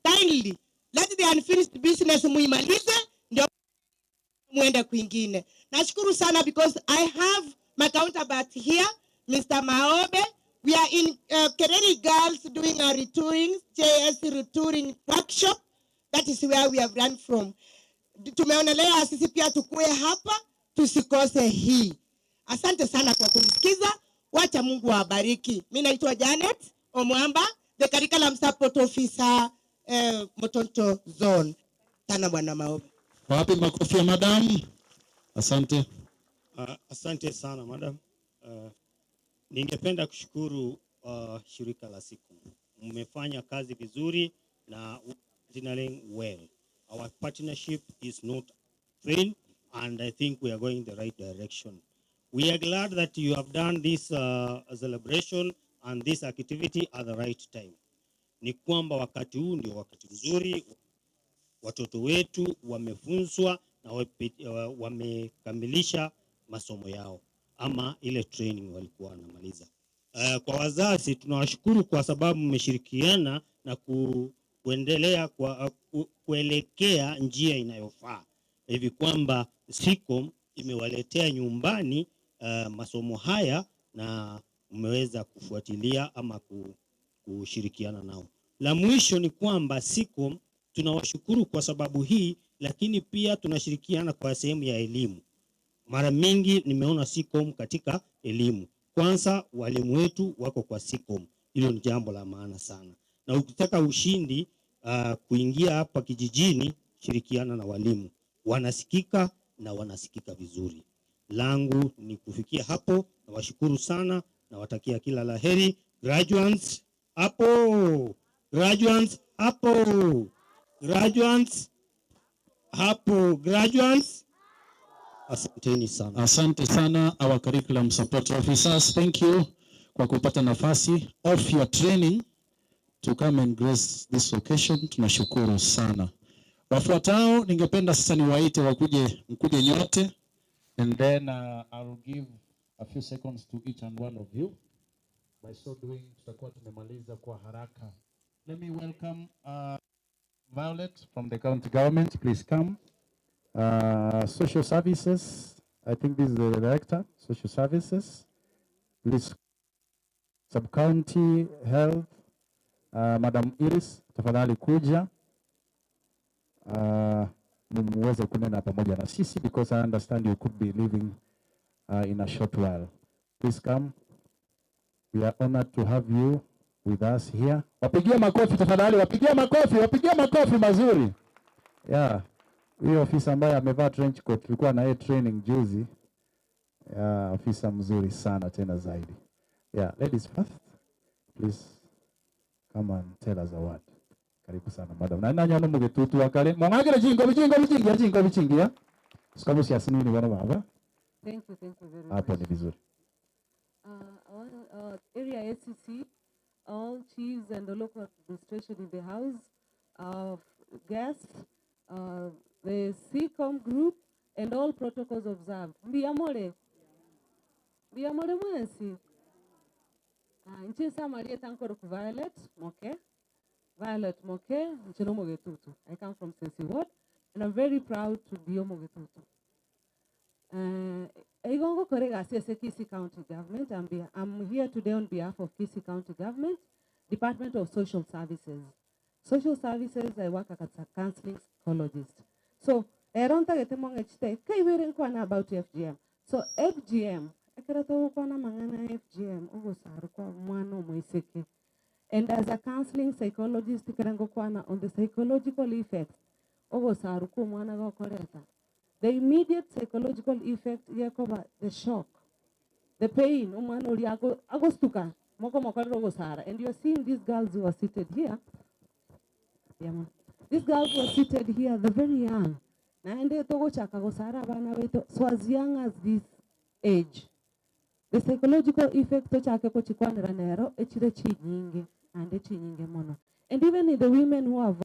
Kindly let the unfinished business muimalize ndio muende kwingine. Nashukuru sana because I have my counterpart here, Mr. Maobe. We are in Kereri Girls doing a retouring, JS retouring workshop. That is where we have run from. Tumeonelea sisi pia tukue hapa, tusikose hii. Asante sana kwa kunisikiza. Wacha Mungu awabariki. Mimi naitwa Janet Omwamba, the Curriculum Support Officer, Motonto Zone. Sana Bwana Maobe. Wapi makofi ya madam? Asante. Asante sana madam. Ningependa kushukuru shirika la SICOM. Mmefanya kazi vizuri na partnering well. Our partnership is not vain, and I think we are going the right direction. We are glad that you have done this celebration and this activity at the right time. Ni kwamba wakati huu ndio wakati mzuri, watoto wetu wamefunzwa na wamekamilisha masomo yao ama ile training walikuwa wanamaliza. Kwa wazazi tunawashukuru kwa sababu mmeshirikiana na kuendelea kwa kuelekea njia inayofaa, hivi kwamba SICOM imewaletea nyumbani masomo haya na mmeweza kufuatilia ama kushirikiana nao. La mwisho ni kwamba SICOM tunawashukuru kwa sababu hii, lakini pia tunashirikiana kwa sehemu ya elimu. Mara mingi nimeona SICOM katika elimu. Kwanza walimu wetu wako kwa SICOM. Hilo ni jambo la maana sana. Na ukitaka ushindi kuingia hapa kijijini, shirikiana na walimu. Wanasikika na wanasikika vizuri. Langu ni kufikia hapo. Nawashukuru sana, nawatakia kila laheri. Graduates hapo. Graduates hapo. Graduates hapo. Graduates. Asanteni sana. Asante sana our curriculum support officers. Thank you kwa kupata nafasi of your training to come and grace this occasion. Tunashukuru sana. Wafuatao ningependa sasa niwaite wakuje, mkuje nyote, and then I'll give a few seconds to each and one of you. By so doing tutakuwa tumemaliza kwa haraka. Let me welcome Violet from the county government. Please come. Social services, I think this is the director, social services. Please, sub-county health, Madam Iris, tafadhali kuja. Muweze kunena pamoja na sisi because I understand you could be leaving in a short while. Please come. We are honored to have you with us here. Wapigie makofi tafadhali, wapigie makofi, wapigie makofi mazuri. Yeah. Huyo ofisa ambaye amevaa trench coat tulikuwa na yeye training juzi. Yeah, ofisa mzuri sana tena zaidi. Yeah, ladies first. Please come and tell us a word. Karibu sana madam. Na nanya no mugetutu wakale. Mwangagire jingo bijingo bijingi jingo bijingi ya. Sikabu si asinini bwana baba. Thank you very much. Hapo ni vizuri. Area ACC, all chiefs and the local administration in the house, guests, the SICOM group, and all protocols observed. Mbiyamole. Mbiyamole mwensi. Nchisa Maria Tankoro Violet Moke. Violet Moke, Nchino Mogetutu. I come from Sensi Ward, and I'm very proud to be Omogetutu. Igongo Korega CSA Kisii County Government. I'm here today on behalf of Kisii County Government, Department of Social Services. Social Services, I work as a counseling psychologist. So, eronta gete mongechite, kaiwere nkwana about FGM. So, FGM, ekerato kwana mangana FGM, ugosaru kwa mwana moiseke. And as a counseling psychologist, kerango kwana on the psychological effects, ogosaru kwa mwana gokoreta. The immediate psychological effect yekoba the shock, the pain, umwana uri agostuka, moko mokorero gosara. And you're seeing these girls who are seated here. Yeah, these girls who are seated here, they're very young. Naende togochaka gosara abana beto, so as young as this age. The psychological effect tochake kochikwanera nero echire chinyinge and chinyinge mono. And even in the women who have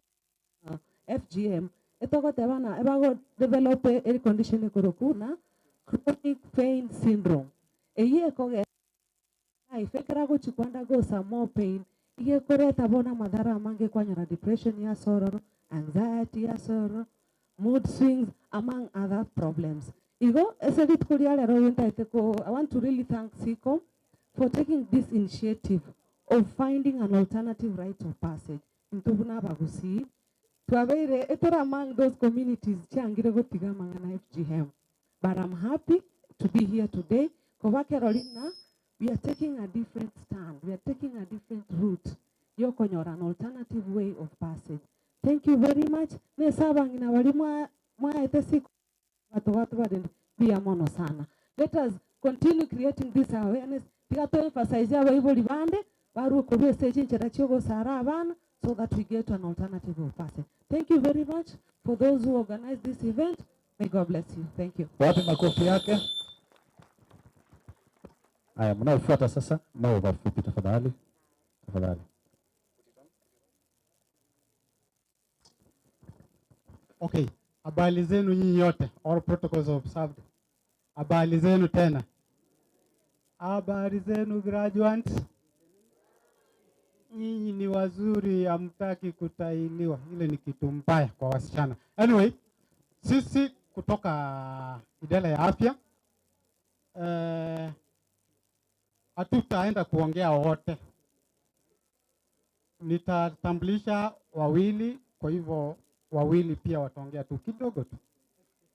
FGM, etogotebana ebago develop a condition ekorokuna chronic pain syndrome. Eye koge life ekera gochikwanda gosa more pain. Iye koreta bona madhara mange kwanyora depression ya sororo, anxiety ya sororo, mood swings, among other problems. Igo esedit kuria lero yentaiteko. I want to really thank SICOM for taking this initiative of finding an alternative rite of passage. Ntubuna bagusi tuabeire etora among those communities changire gotiga mangana FGM. But I'm happy to be here today. Kobakerolina, we are taking a different stand. We are taking a different route. Yokonyora, an alternative way of passage. Thank you very much. Nesabangina walimwa mwaete siku watu watu wadeni mono sana. Let us continue creating this awareness. Tigato emphasize aba ibo libande baru kubwe stage nchera chiogo sara abana so that we get an alternative of passing. Thank you very much for those who organized this event. May God bless you. Thank you. Wapi makofi yake? Haya, mnaofuata sasa, nao wafupi tafadhali. Tafadhali. Okay, habari zenu nyinyi yote, all protocols observed. Habari zenu tena. Habari zenu graduates. Nyinyi ni wazuri, hamtaki kutahiniwa. Ile ni kitu mbaya kwa wasichana. Anyway, sisi kutoka idara ya afya hatutaenda kuongea wote. Nitatambulisha wawili, kwa hivyo wawili pia wataongea tu kidogo tu.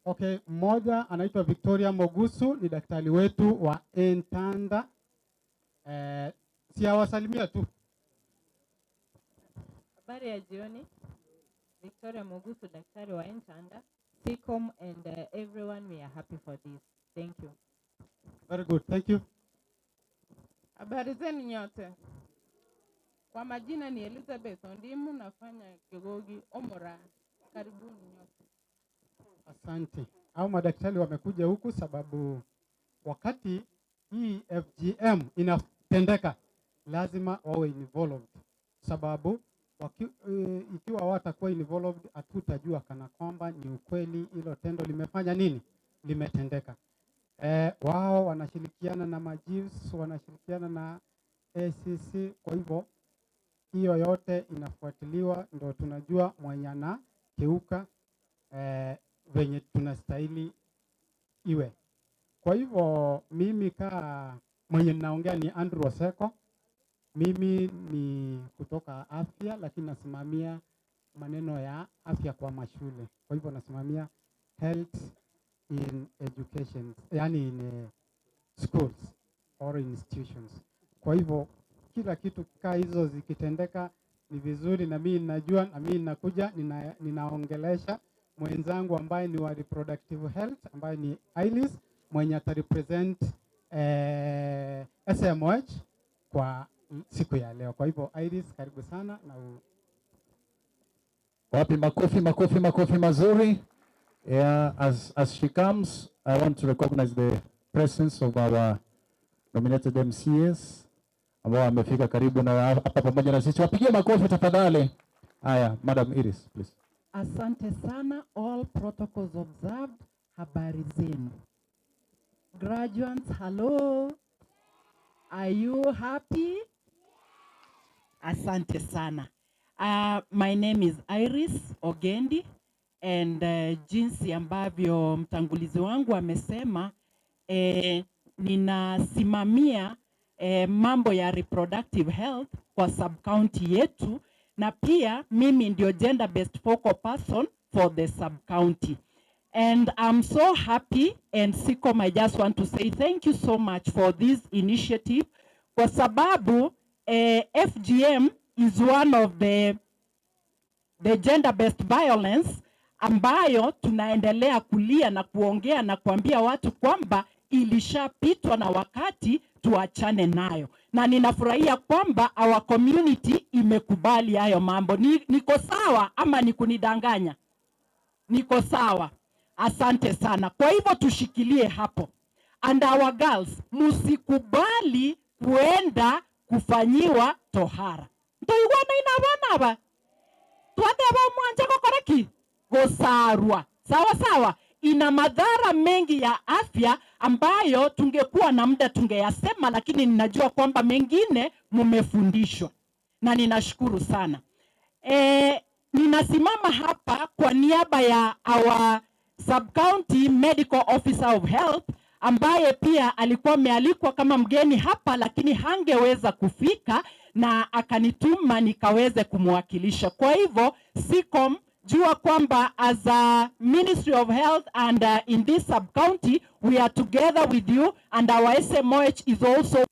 Okay, mmoja anaitwa Victoria Mogusu, ni daktari wetu wa Entanda. Siawasalimia tu. Habari ya jioni. Victoria Mogusu, daktari wa Entanda. SICOM and everyone, we are happy for this. Thank you. Very good, thank you. Habari zenu nyote. Kwa majina ni Elizabeth Ondimu, nafanya Kigogi Omora. Karibuni nyote. Asante. Hao madaktari wamekuja huku sababu wakati hii FGM inatendeka lazima wawe involved, sababu ikiwa watakuwa involved hatutajua kana kwamba ni ukweli hilo tendo limefanya nini, limetendeka. Wao wanashirikiana na majiefs, wanashirikiana na ACC, kwa hivyo hiyo yote inafuatiliwa, ndio tunajua mwenye anakeuka venye tunastahili iwe. Kwa hivyo mimi kaa mwenye ninaongea ni Andrew Oseko. Mimi ni kutoka afya, lakini nasimamia maneno ya afya kwa mashule. Kwa hivyo nasimamia health in education, yani in schools or institutions. Kwa hivyo kila kitu kaa hizo zikitendeka ni vizuri, na mimi ninajua, na mimi ninakuja ninaongelesha mwenzangu ambaye ni wa reproductive health, ambaye ni Ailis, mwenye atarepresent SMH kwa siku ya leo. Kwa hivyo Iris, karibu sana na Wapi makofi, makofi, makofi mazuri. Yeah, as she comes, I want to recognize the presence of our nominated MCAs ambao wamefika karibu na hapa pamoja na sisi. Wapigie makofi tafadhali. Haya, Madam Iris, please. Asante sana, all protocols observed. Habari zenu. Graduates, hello. Are you happy? Asante sana. My name is Iris Ogendi, and jinsi ambavyo mtangulizi wangu amesema, ninasimamia mambo ya reproductive health kwa sub-county yetu, na pia mimi ndio gender based focal person for the sub-county. And I'm so happy, and SICOM, I just want to say thank you so much for this initiative, kwa sababu FGM is one of the gender-based violence ambayo tunaendelea kulia na kuongea na kuambia watu kwamba ilishapitwa na wakati, tuachane nayo. Na ninafurahia kwamba our community imekubali hayo mambo. Niko sawa ama ni kunidanganya? Niko sawa. Asante sana. Kwa hivyo tushikilie hapo. And our girls, musikubali kuenda kufanyiwa tohara. Ntoigwana ina abana aba. Twateba mwanja gokoreki gosarwa. Sawa sawa. Ina madhara mengi ya afya ambayo tungekuwa na muda tungeyasema, lakini ninajua kwamba mengine mumefundishwa. Na ninashukuru sana. Ninasimama hapa kwa niaba ya our Sub-County Medical Officer of Health ambaye pia alikuwa amealikwa kama mgeni hapa, lakini hangeweza kufika na akanituma nikaweze kumwakilisha. Kwa hivyo SICOM, jua kwamba as a Ministry of Health and in this sub-county we are together with you, and our SMOH is also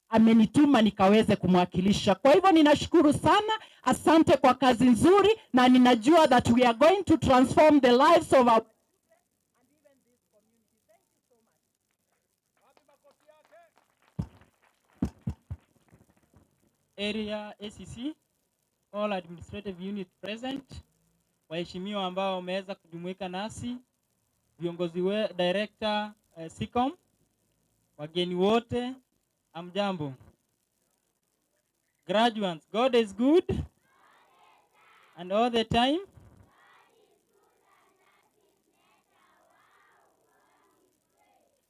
amenituma nikaweze kumwakilisha. Kwa hivyo ninashukuru sana, asante kwa kazi nzuri, na ninajua that we are going to transform the lives of our area ACC, all administrative unit present, waheshimiwa ambao wameweza kujumuika nasi, viongozi we, director SICOM, wageni wote, amjambo. Graduates, God is good and all the time.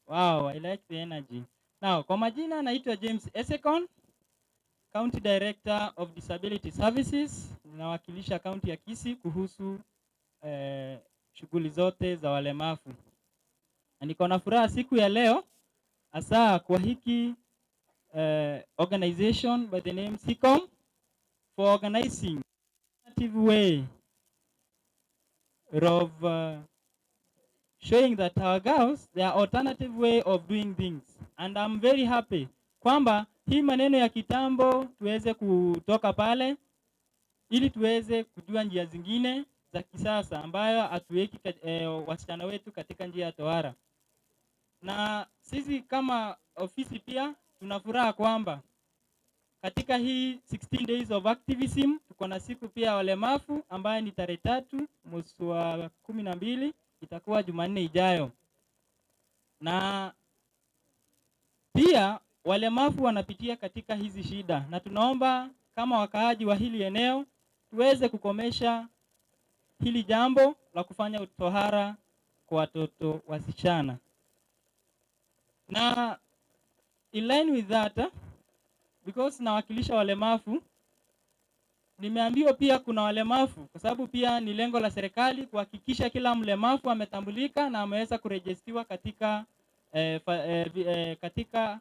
Wow, I like the energy. Now, kwa majina naitwa James Esekon, County Director of Disability Services. Ninawakilisha kaunti ya Kisii kuhusu shughuli zote za walemavu. Na niko na furaha siku ya leo hasa kwa hiki organization by the name SICOM for organizing alternative way of showing that our girls, there are alternative way of doing things. And I'm very happy kwamba hii maneno ya kitambo tuweze kutoka pale ili tuweze kujua njia zingine za kisasa ambayo hatuweki wasichana wetu katika njia ya tohara. Na sisi kama ofisi pia tuna furaha kwamba katika hii 16 days of activism tuko na siku pia walemavu ambayo ni tarehe 3 mwezi wa 12, itakuwa Jumanne ijayo. Na pia walemavu wanapitia katika hizi shida, na tunaomba kama wakaaji wa hili eneo tuweze kukomesha hili jambo la kufanya utohara kwa watoto wasichana. Na in line with that, because nawakilisha walemavu, nimeambiwa pia kuna walemavu, kwa sababu pia ni lengo la serikali kuhakikisha kila mlemavu ametambulika na ameweza kurejistiwa katika katika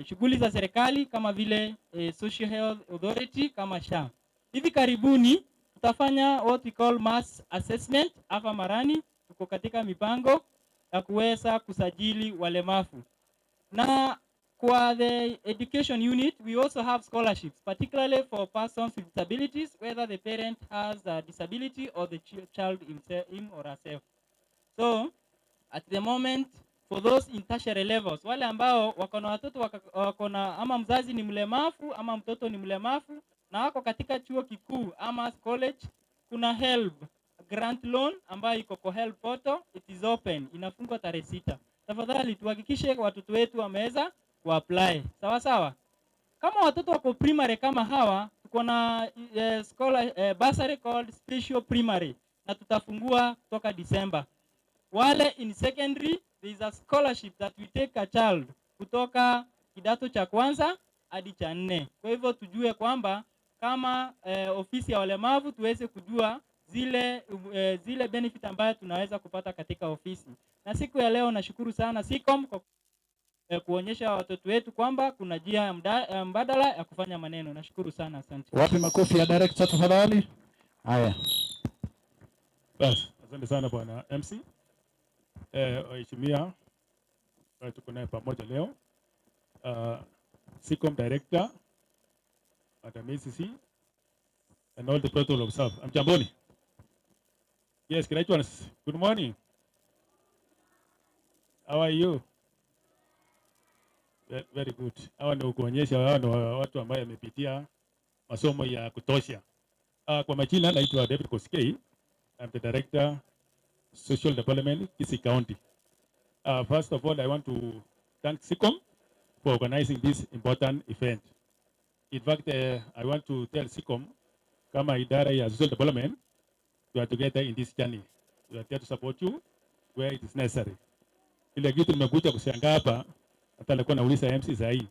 shughuli za serikali kama vile Social Health Authority kama SHA. Hivi karibuni tutafanya what we call mass assessment hapa Marani. Tuko katika mipango ya kuweza kusajili walemavu. Na kwa the education unit, we also have scholarships, particularly for persons with disabilities, whether the parent has a disability or the child himself, him or herself. So, at the moment, for those in tertiary levels, wale ambao wako na watoto wako na ama mzazi ni mlemavu ama mtoto ni mlemavu na wako katika chuo kikuu ama college, kuna HELB grant loan ambayo iko kwa HELB portal, it is open, inafungwa tarehe 6. Tafadhali tuhakikishe watoto wetu wameweza kuapply. Sawa sawa. Kama watoto wako primary kama hawa, tuko na scholar bursary called special primary na tutafungua kutoka December. Wale in secondary, there is a scholarship that we take a child kutoka kidato cha kwanza hadi cha 4. Kwa hivyo tujue kwamba kama ofisi ya walemavu tuweze kujua zile benefit ambayo tunaweza kupata katika ofisi. Na siku ya leo nashukuru sana SICOM kwa kuonyesha watoto wetu kwamba kuna njia mbadala ya kufanya maneno. Nashukuru sana, asante. Wapi makofi ya director tafadhali? Haya. Bas, asante sana bwana MC. Waheshimiwa tuko naye pamoja leo. SICOM director, Madam ACC, and all the protocol observed. Amjamboni. Yes, graduates, good morning. How are you? Very good. Hawa ndio kuonyesha hawa ndio watu ambao wamepitia masomo ya kutosha. Kwa majina naitwa David Koskei. I'm the director Social Development Kisii County. First of all, I want to thank SICOM for organizing this important event. In fact, I want to tell SICOM kama idara ya Social Development, we are together in this journey. We are there to support you where it is necessary. Ile kitu nimekuja kushangaa hapa, hata alikuwa nauliza MC sahi.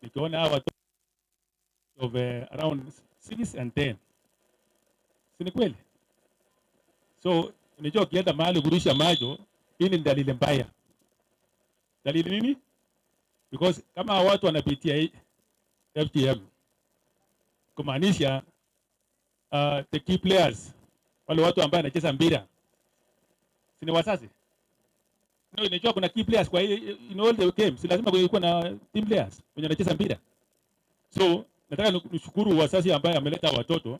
Nikiona hawa watu of around 6 and 10. Si ni kweli? So, unajua ukienda mahali kurusha macho, hii ni dalili mbaya. Dalili nini? Because kama watu wanapitia FGM, kumaanisha the key players, wale watu ambao wanacheza mpira, si ni wazazi? No, unajua kuna key players kwa in all the games, si lazima kuwe na team players wenye wanacheza mpira. So, nataka nishukuru wazazi ambao ameleta watoto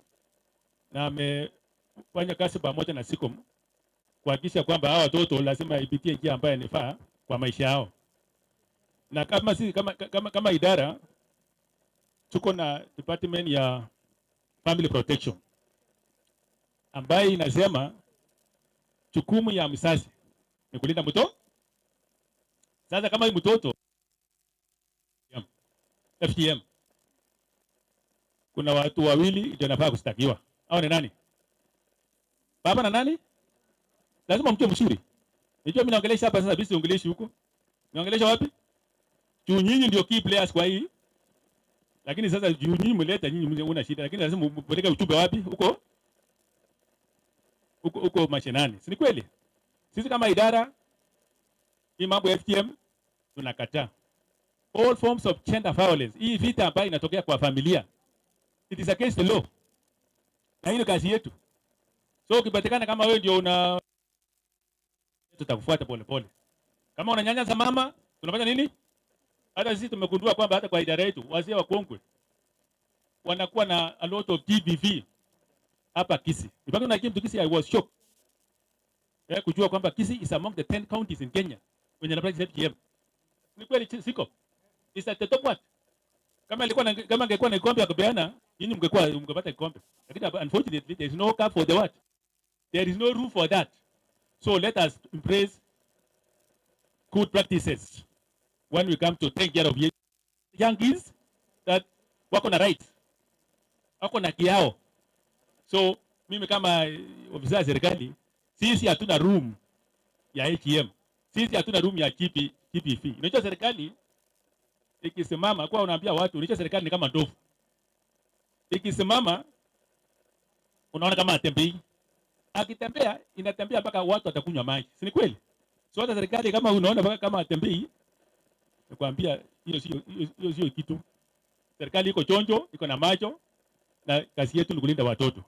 na amefanya kazi pamoja na SICOM kuhakikisha kwamba hawa watoto lazima ipitie njia ambayo inafaa kwa maisha yao. Na kama sisi kama idara tuko na department ya Family Protection, ambayo inasema jukumu ya mzazi ni kulinda mtoto. Sasa kama hii mtoto FGM, kuna watu wawili ndio wanafaa kushtakiwa. Hao ni nani? Baba na nani? Lazima mtu mzuri. Nijua mimi naongelesha hapa sasa, bisi ongeleshi huko. Naongelesha wapi? Juu nyinyi ndio key players kwa hii. Lakini sasa juu nyinyi mleta, nyinyi una shida, lakini lazima mpeleke ujumbe wapi? Huko huko huko mashinani. Si ni kweli? Sisi kama idara hii mambo ya FGM tunakataa. All forms of gender violence. Hii vita ambayo inatokea kwa familia, it is against the law. Na hiyo kazi yetu. So ukipatikana kama wewe ndio una, tutakufuata pole pole. Kama unanyanyasa mama, tunafanya nini? Hata sisi tumegundua kwamba hata kwa idara yetu wazee wakongwe wanakuwa na a lot of GBV hapa Kisii. In fact, when I came to Kisii, I was shocked. Kujua kwamba Kisii is among the 10 counties in Kenya wenye na practice FGM. Ni kweli siko? Is at the top what? Kama ilikuwa na, kama angekuwa na kikombe ya kupeana, nyinyi mngekuwa mngepata kikombe. Lakini unfortunately there is no cup for the what? There is no room for that. So let us embrace good practices when we come to take care of young kids that wako na rights, wako na kiao. So mimi kama ofisa ya serikali, sisi hatuna room ya ATM, sisi hatuna room ya GBV. Unajua serikali ikisimama, kwa unaambia watu, unajua serikali ni kama ndovu. Ikisimama unaona kama atembei. Akitembea inatembea mpaka watu watakunywa maji. Si ni kweli? So hata serikali kama unaona mpaka kama atembei, nakwambia hiyo sio kitu. Serikali iko chonjo, iko na macho, na kazi yetu ni kulinda watoto.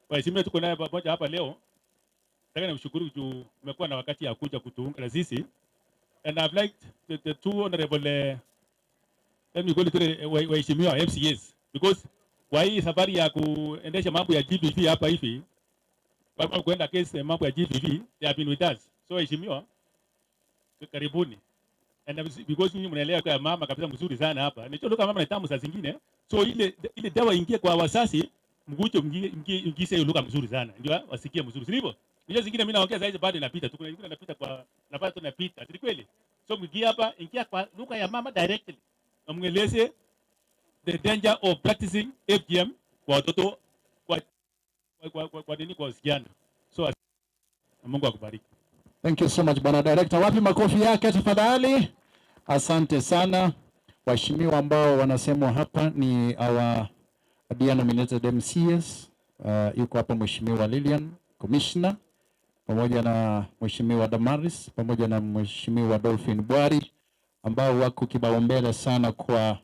Waheshimiwa tuko naye pamoja hapa leo. Nataka nimshukuru juu umekuwa na wakati ya kuja kutuunga na sisi. And I've liked the two honorable let me go to the waheshimiwa MCAs, because kwa hii safari ya kuendesha mambo ya GBV hapa hivi, kwa kuenda case mambo ya GBV, they have been with us. So waheshimiwa, karibuni. And because nyinyi mnaelewa kwa mama kabisa mzuri sana hapa. Nicho mama na tamu saa zingine. So ile dawa ingie kwa wazazi, mguje mngiise hiyo lugha mzuri sana. Ndio wasikie mzuri. Si ndivyo? Ndio zingine mimi naongea sasa bado inapita tu. Kuna ingine inapita kwa napata tu inapita. Si kweli? So mngie hapa, ingia kwa lugha ya mama directly. Na mweleze the danger of practicing FGM kwa watoto, kwa nini, kwa wasichana. So Mungu akubariki. Thank you so much Bwana Director. Wapi makofi yake tafadhali? Asante sana. Waheshimiwa ambao wanasemwa hapa ni our dear nominated MCs. Yuko hapa Mheshimiwa Lilian Commissioner, pamoja na Mheshimiwa Damaris, pamoja na Mheshimiwa Dolphin Bwari, ambao wako kibao mbele sana kwa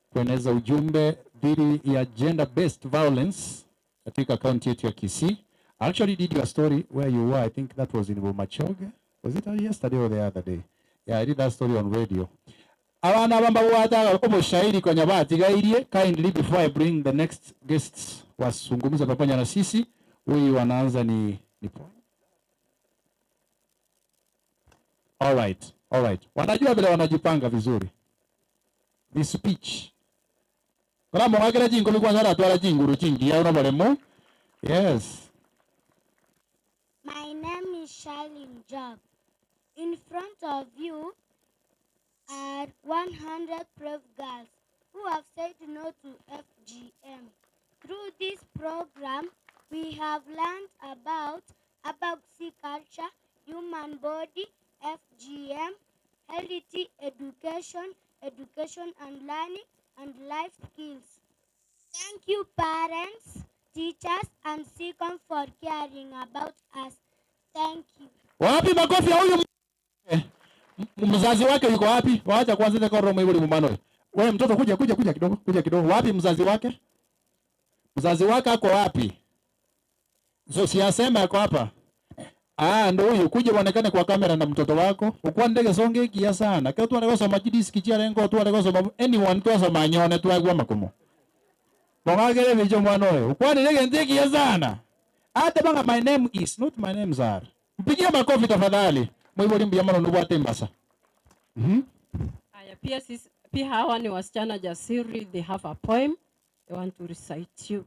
kueneza ujumbe dhidi ya gender based violence katika kaunti yetu ya Kisii. I actually did your story where you were. I think that was in Bomachoge. Was it yesterday or the other day? Yeah, I did that story on radio. Abana bamba bwata oboshairi kwa nyabati gairie. Kindly, before I bring the next guests wasungumza pamoja na sisi, huyu wanaanza ni All right, all right. Wanajua vile wanajipanga vizuri. Ni speech. Kama mwagera jingo likuwa nyara twara jinguru jingi ya unabalemo. Yes. My name is Charlene Job. In front of you are 100 brave girls who have said no to FGM. Through this program, we have learned about Abagusii culture, human body, FGM, healthy education, education and learning, and life skills. Thank you, parents, teachers, and SEACOM for caring about us. Thank you. Wapi makofi ya huyu mzazi wake yuko wapi? Waacha kwanza kwa romo yule mumano. Wewe mtoto kuja kidogo, kuja kidogo. Wapi mzazi wake? Mzazi wake ako wapi? So siasema ako hapa. Ah, ndio huyu, kuja uonekane kwa kamera na mtoto wako. Ukwa ndege songe kia sana. Kwa tu anakosa majidisi kichia lengo tu anakosa anyone tu asoma nyone tu agwa makomo. Bongagere bicho mwana huyo. Ukwa ndege ndege sana. Hata banga my name is not my name are. Mpigie makofi tafadhali. Mwibori mbiyamano nubwate mbasa. Aya, pia hawa ni wasichana jasiri, they have a poem they want to recite you.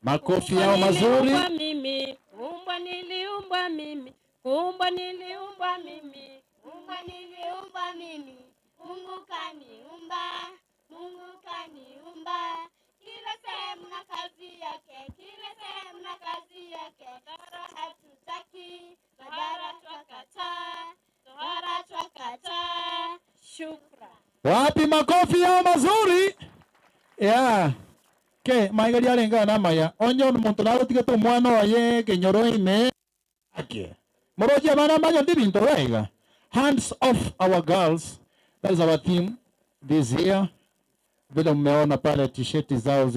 Makofi yao mazuri. Kuumbwa mimi, kuumbwa niliumbwa mimi, kuumbwa niliumbwa mimi, kuumbwa niliumbwa mimi. Mungu kaniumba, Mungu kaniumba. Kila sehemu na kazi yake, kila sehemu na kazi yake. Tohara hatutaki, tohara twakataa, tohara twakataa. Shukran. Wapi makofi yao mazuri? Yeah. Ke maigari arenga na maya. Onyo muntu narutigete omwana oye kenyoro ime. Ake. Moroji abana manyo ndi binto wega. Hands off our girls. That is our theme this year. Vile mmeona pale t-shirt zao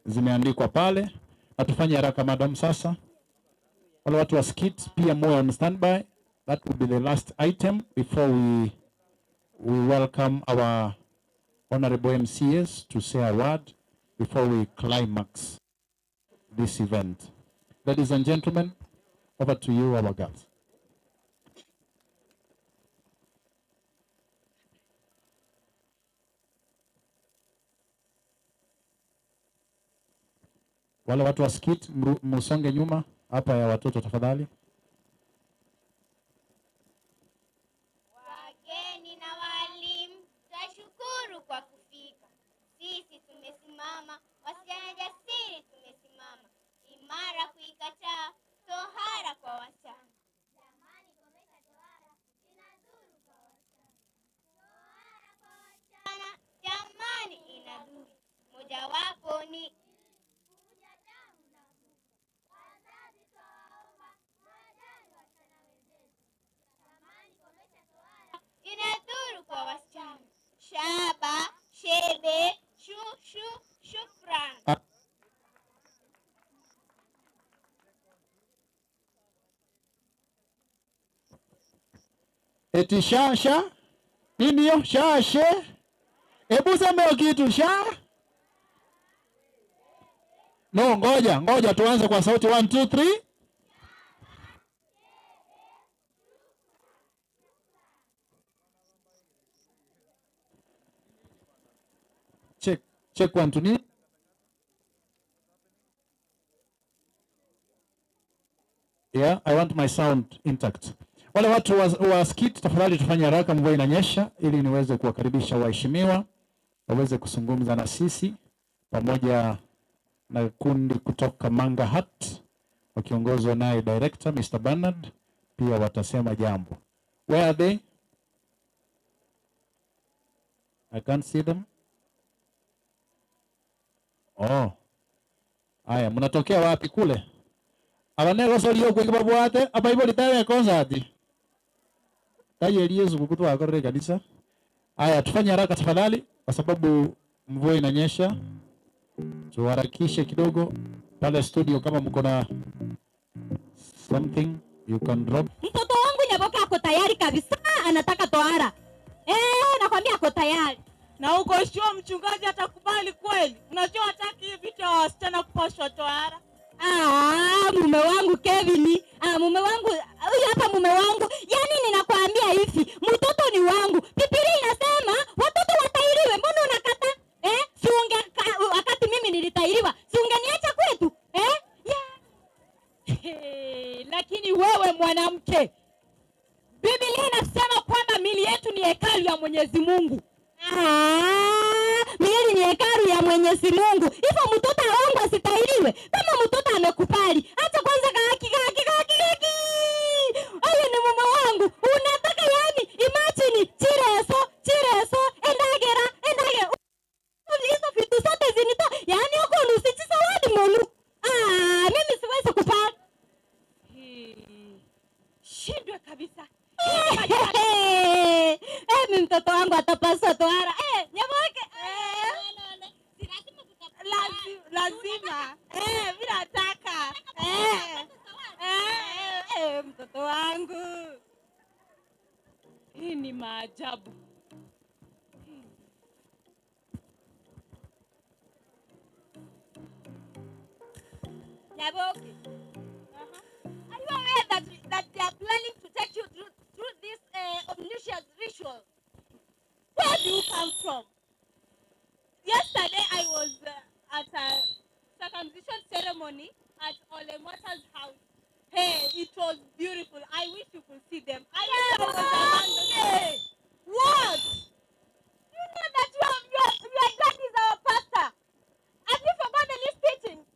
zimeandikwa pale. Na tufanye haraka madam sasa. Wale watu wa skit pia moyo on standby. That will be the last item before we welcome our honorable MCs to say a word before we climax this event. Ladies and gentlemen, over to you, our girls. Wale watu wa skit, musonge nyuma hapa ya watoto tafadhali. Wageni na walimu, twashukuru kwa kufika. Sisi tumesimama, wasichana jasiri tumesimama, imara kuikataa tohara kwa wasichana. Jamani, komesha tohara, inadhuru kwa wasichana. Tohara kwa wasichana, jamani inadhuru. Mojawapo ni kuvuja damu na kufa. Wazazi twawaomba, mwajali wasichana wenzetu. Jamani, komesha tohara, inadhuru kwa wasichana. Shaba, shebe, shu, shu, shukran. Eti sha sha nini hiyo sha she? Hebu sema hiyo kitu sha. No, ngoja ngoja tuanze kwa sauti 1 2 3. Check check 1 2 3. Yeah, I want my sound intact. Wale watu wa skit tafadhali tufanye haraka, mvua inanyesha, ili niweze kuwakaribisha waheshimiwa waweze kuzungumza na sisi pamoja na kundi kutoka Manga Hut wakiongozwa naye director Mr. Bernard, pia watasema jambo. Where are they? I can't see them. Oh. Aya, mnatokea wapi kule? Abanego solio kwekibabwate abaiboli tawe concert. Taye Yesu kukutwa akore kanisa. Aya, tufanye haraka tafadhali kwa sababu mvua inanyesha. Tuharakishe kidogo pale studio, kama mko na something you can drop. Mtoto wangu Nyaboka ako tayari kabisa, anataka tohara. Nakwambia ako tayari. Na uko sure mchungaji atakubali kweli? Unajua hataki hivi vitu ya wasichana kupashwa tohara. Mume wangu Kevin, mume wangu huyu hapa, mume wangu. Yaani ninakwambia hivi, mtoto ni wangu. Biblia inasema watoto watairiwe, mbona unakata? Si unge wakati mimi nilitairiwa, si ungeniacha kwetu? Yeah. Lakini wewe mwanamke, Biblia inasema kwamba mili yetu ni hekalu ya Mwenyezi Mungu. Mili ni hekalu ya Mwenyezi Mungu. Hivyo mtoto wangu asitahiriwe. Kama mtoto amekubali, acha kwanza kaki kaki kaki kaki. Huyu ni mume wangu. Unataka yani imagine chireso chireso endagera endagera. Hizo vitu zote zinito. Yani uko nusichisa wadi molu. Mimi siwezi kupata. Shindwe kabisa. Mimi mtoto wangu atapaswa tohara. Nyaboke. Lazima. Mimi nataka. Mtoto wangu. Hii ni maajabu. Nyaboke. Are you aware that they are planning to take you through this omniscient ritual? Where do you come from? Yesterday I was at a circumcision ceremony. ceremony at Olemota's house. Hey, it was beautiful. I wish you could see them. I wish I was among them. What? You know that your dad is our pastor. Have you forgotten his teachings?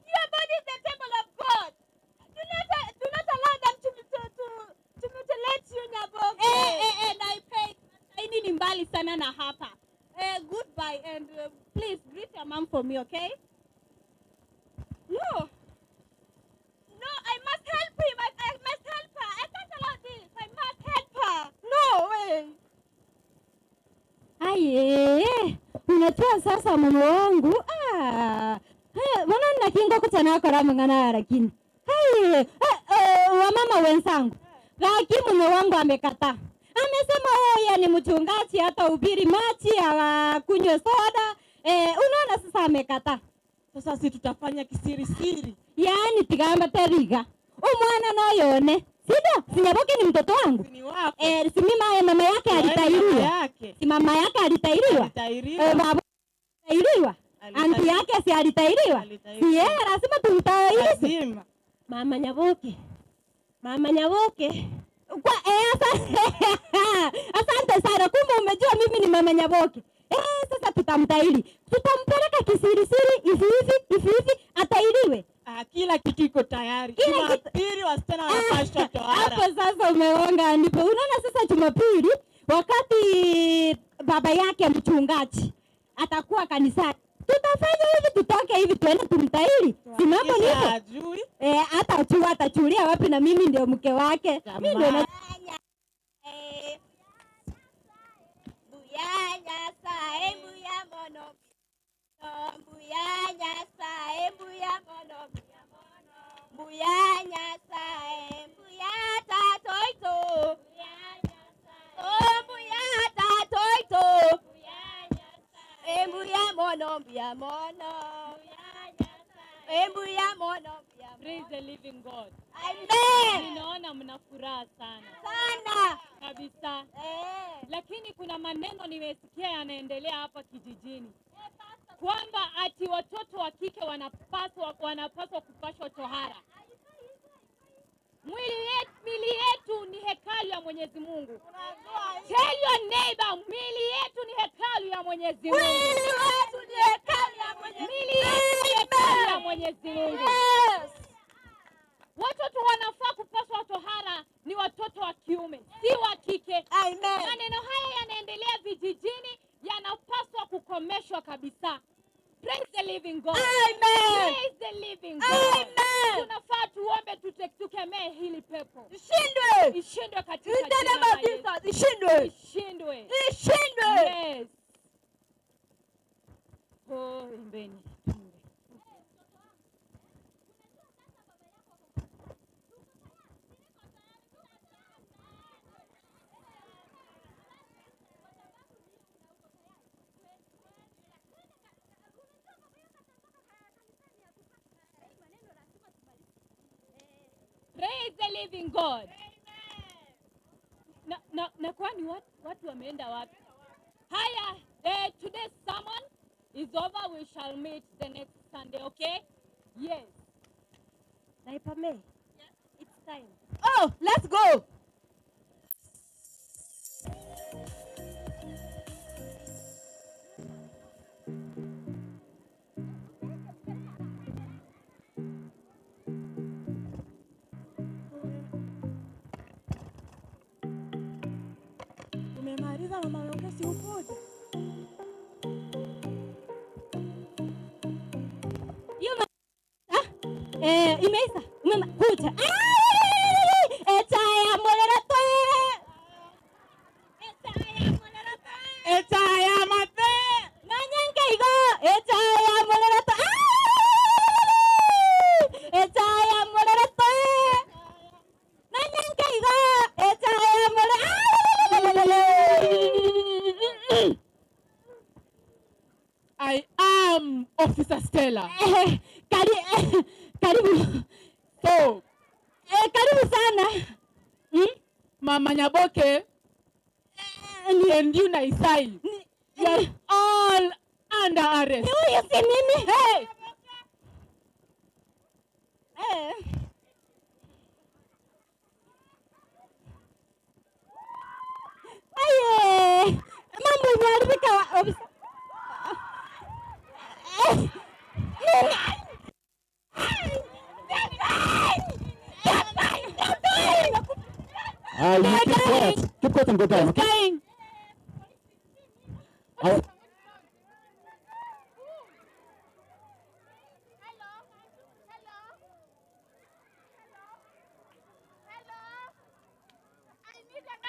Your body is the temple of God. Do not allow them to mutilate you, Nyaboke. And I pray. Ini ni mbali sana na hapa. Goodbye, and please greet your mom for me, okay? No. No, I must help him. I must help her. I can't allow this. I must help her. No way. Aye, unajua sasa mume wangu. Mbona nina kingo kutanakora mngana lakini. Hai, wamama wenzangu. Lakini mume wangu amekataa. Amesema yeye ni mchungaji, hata ubiri maji, kunywe soda. Unaona sasa amekataa. Sasa si tutafanya kisiri siri. Yaani tigamba teriga. Umwana noyone. Sio? Si Nyaboke ni mtoto wangu. Ni wako. Si mimi mama yake alitairiwa. Si mama yake alitairiwa. Baba alitairiwa. Anti yake si alitairiwa. Si yeye lazima tumtairi. Lazima. Mama Nyaboke. Mama Nyaboke. Kwa asante sana. Kumbe umejua mimi ni Mama Nyaboke. Sasa tutamtairi. Tutampeleka kisirisiri hivi hivi atairiwe. Kila kitu iko tayari. Jumapili wasichana wanapaswa tohara. Hapo sasa umeonga ndipo. Unaona sasa Jumapili wakati baba yake mchungaji atakuwa kanisani, tutafanya hivi, tutoke hivi tuende tumtairi. Si mambo ni hivyo? Hata achua atachulia wapi na mimi ndio mke wake. Mimi ndio Praise the living God. Amen. Ninaona mna furaha sana. Sana. Kabisa. Lakini kuna maneno nimesikia yanaendelea hapa kijijini. Kwamba ati watoto wa kike wanapaswa kupashwa tohara. Mili yetu ni hekalu ya Mwenyezi Mungu. Tell your neighbor, mili yetu ni hekalu ya Mwenyezi Mungu. Mwili wetu ni hekalu ya Mwenyezi Mungu. Mili yetu ni hekalu ya Mwenyezi Mungu. Yes. Watoto wanafaa kupaswa tohara ni watoto wa kiume, si wa kike. Amen. Maneno haya yanaendelea vijijini, yanapaswa kukomeshwa kabisa. Praise the living God. Amen. Praise the living God. Amen. Tunafaa tuombe, tukemee hili pepo. Ishindwe. Ishindwe katika jina la Yesu. Ishindwe. Ishindwe. Ishindwe. Yes. Oh, imbeni. Praise the living God. Na kwani watu wameenda wapi? Haya, today's sermon is over. We shall meet the next Sunday, okay? Yes. Naipame. Yes. It's time. Oh, let's go. Umemaliza mama Longe, si upoje? Hiyo imeisha. Umekuja. Etaya molerato. Etaya molerato. Etaya mate. Nanyange igo. Etaya molerato. Etaya molerato. Nanyange igo. Etaya molerato. I am Officer Stella. Karibu. So, karibu sana. Mama Nyaboke and you Naisai, you are all under arrest. Huyu si mimi. Hey. Aye, mambo imeharibika ofisa. You keep quiet. Keep quiet and go down. Okay?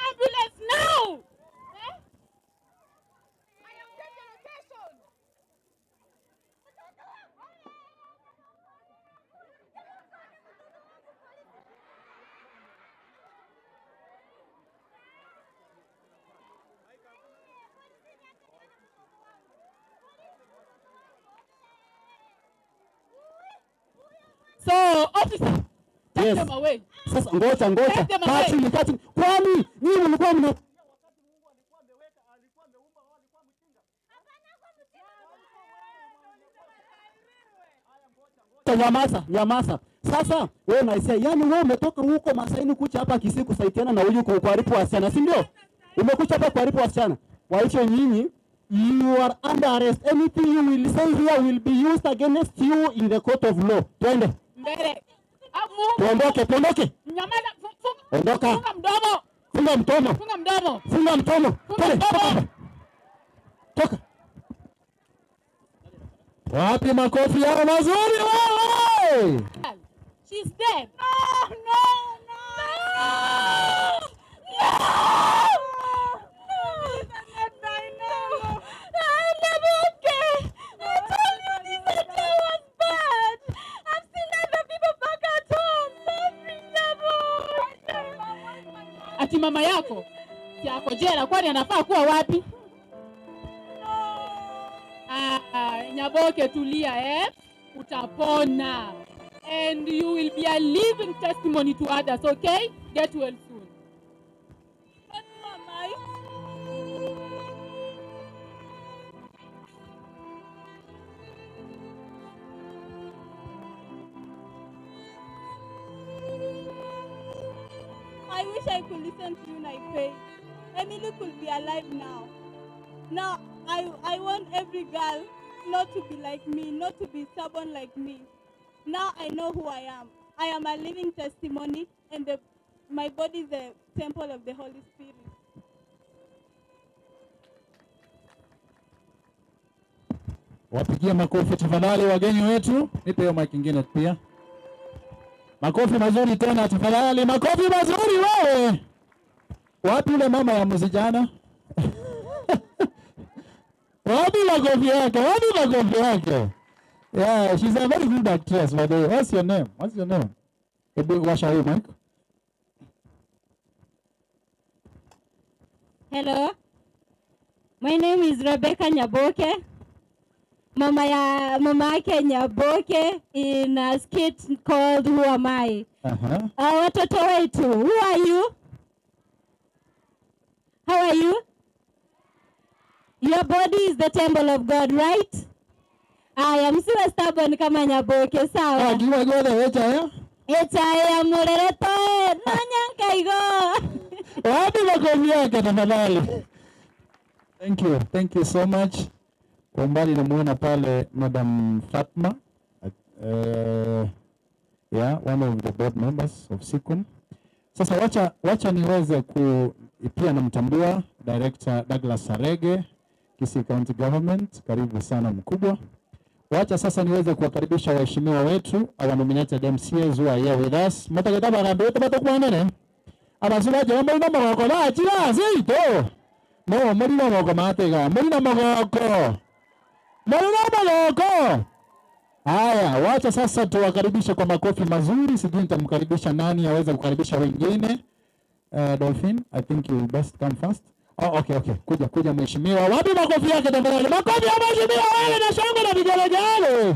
Ambulance now! So, officer, take Yes. them away. Sasa ngoja ngoja. Take them away. Kaa chini, kaa chini. Kwani nyinyi mlikuwa mna Nyamaza, nyamaza. Sasa wewe unaisema, yani wewe umetoka huko Masaini kuja hapa Kisii kusaidiana na huyu kuharibu wasichana, si ndio? Umekuja hapa kuharibu wasichana. Waicho nyinyi, you are under arrest. Anything you will say here will be used against you in the court of law. Twende. Mbele. Mungu. Tuondoke, tuondoke. Nyamaza, Ondoka. Funga mdomo. Funga mdomo. Funga mdomo. Funga mdomo. Funga Twende, mdomo. toka hapa. Toka. Wapi makofi yao mazuri wewe? She's dead. No, no, no. No. No. Nyaboke, I told you this idea was bad. I've seen other people back at home suffering, Nyaboke. Ati mama yako si ako jela, kwani anafaa kuwa wapi? Ah, Nyaboke, tulia, Utapona. And you will be a living testimony to others, okay? Get well soon. I wish I could listen to you, Naipei. Emily could be alive now. Now, I want every girl not to be like me, not to be stubborn like me. Now I know who I am. I am a living testimony, and my body is the temple of the Holy Spirit. Wapigie makofi tafadhali wageni wetu. Nipe hiyo mic nyingine pia. Makofi mazuri tena tafadhali. Makofi mazuri wewe. Wapi yule mama ya msijana? Wapi makofi yake? Wapi makofi yake? Yeah, she's a very good actress by the way. What's your name? What's your name? Ebu washa hiyo mic. Hello. My name is Rebecca Nyaboke. Mama yake Nyaboke in a skit called Who Am I? Watoto wetu, who are you? How are you? Your body is the temple of God, right? I am so stubborn kama Nyaboke, sawa? Echaya murereto nanyankaigo. Wapi makofi yake tafadhali? Thank you. Thank you so much. Kwa umbali namuona pale Madam Fatma, yeah, one of the board members of SICOM. Sasa wacha niweze pia namtambua Director Douglas Sarege, Kisii County Government, karibu sana mkubwa. Wacha sasa niweze kuwakaribisha waheshimiwa wetu, our nominated MCAs who are here with us. Mtakataba rambe tubatokuanene. Abasulaje muri na magoko la chira zito. No, muri na magoko matega, muri na magoko. Muri na magoko. Haya, wacha sasa tuwakaribishe kwa makofi mazuri. Sijui nitamkaribisha nani aweze kukaribisha wengine. Dolphin, I think you best come first. Oh, okay, okay. Kuja, kuja mheshimiwa. Wapi makofi yake tafadhali? Makofi ya mheshimiwa wewe na shangwe na vigelegele.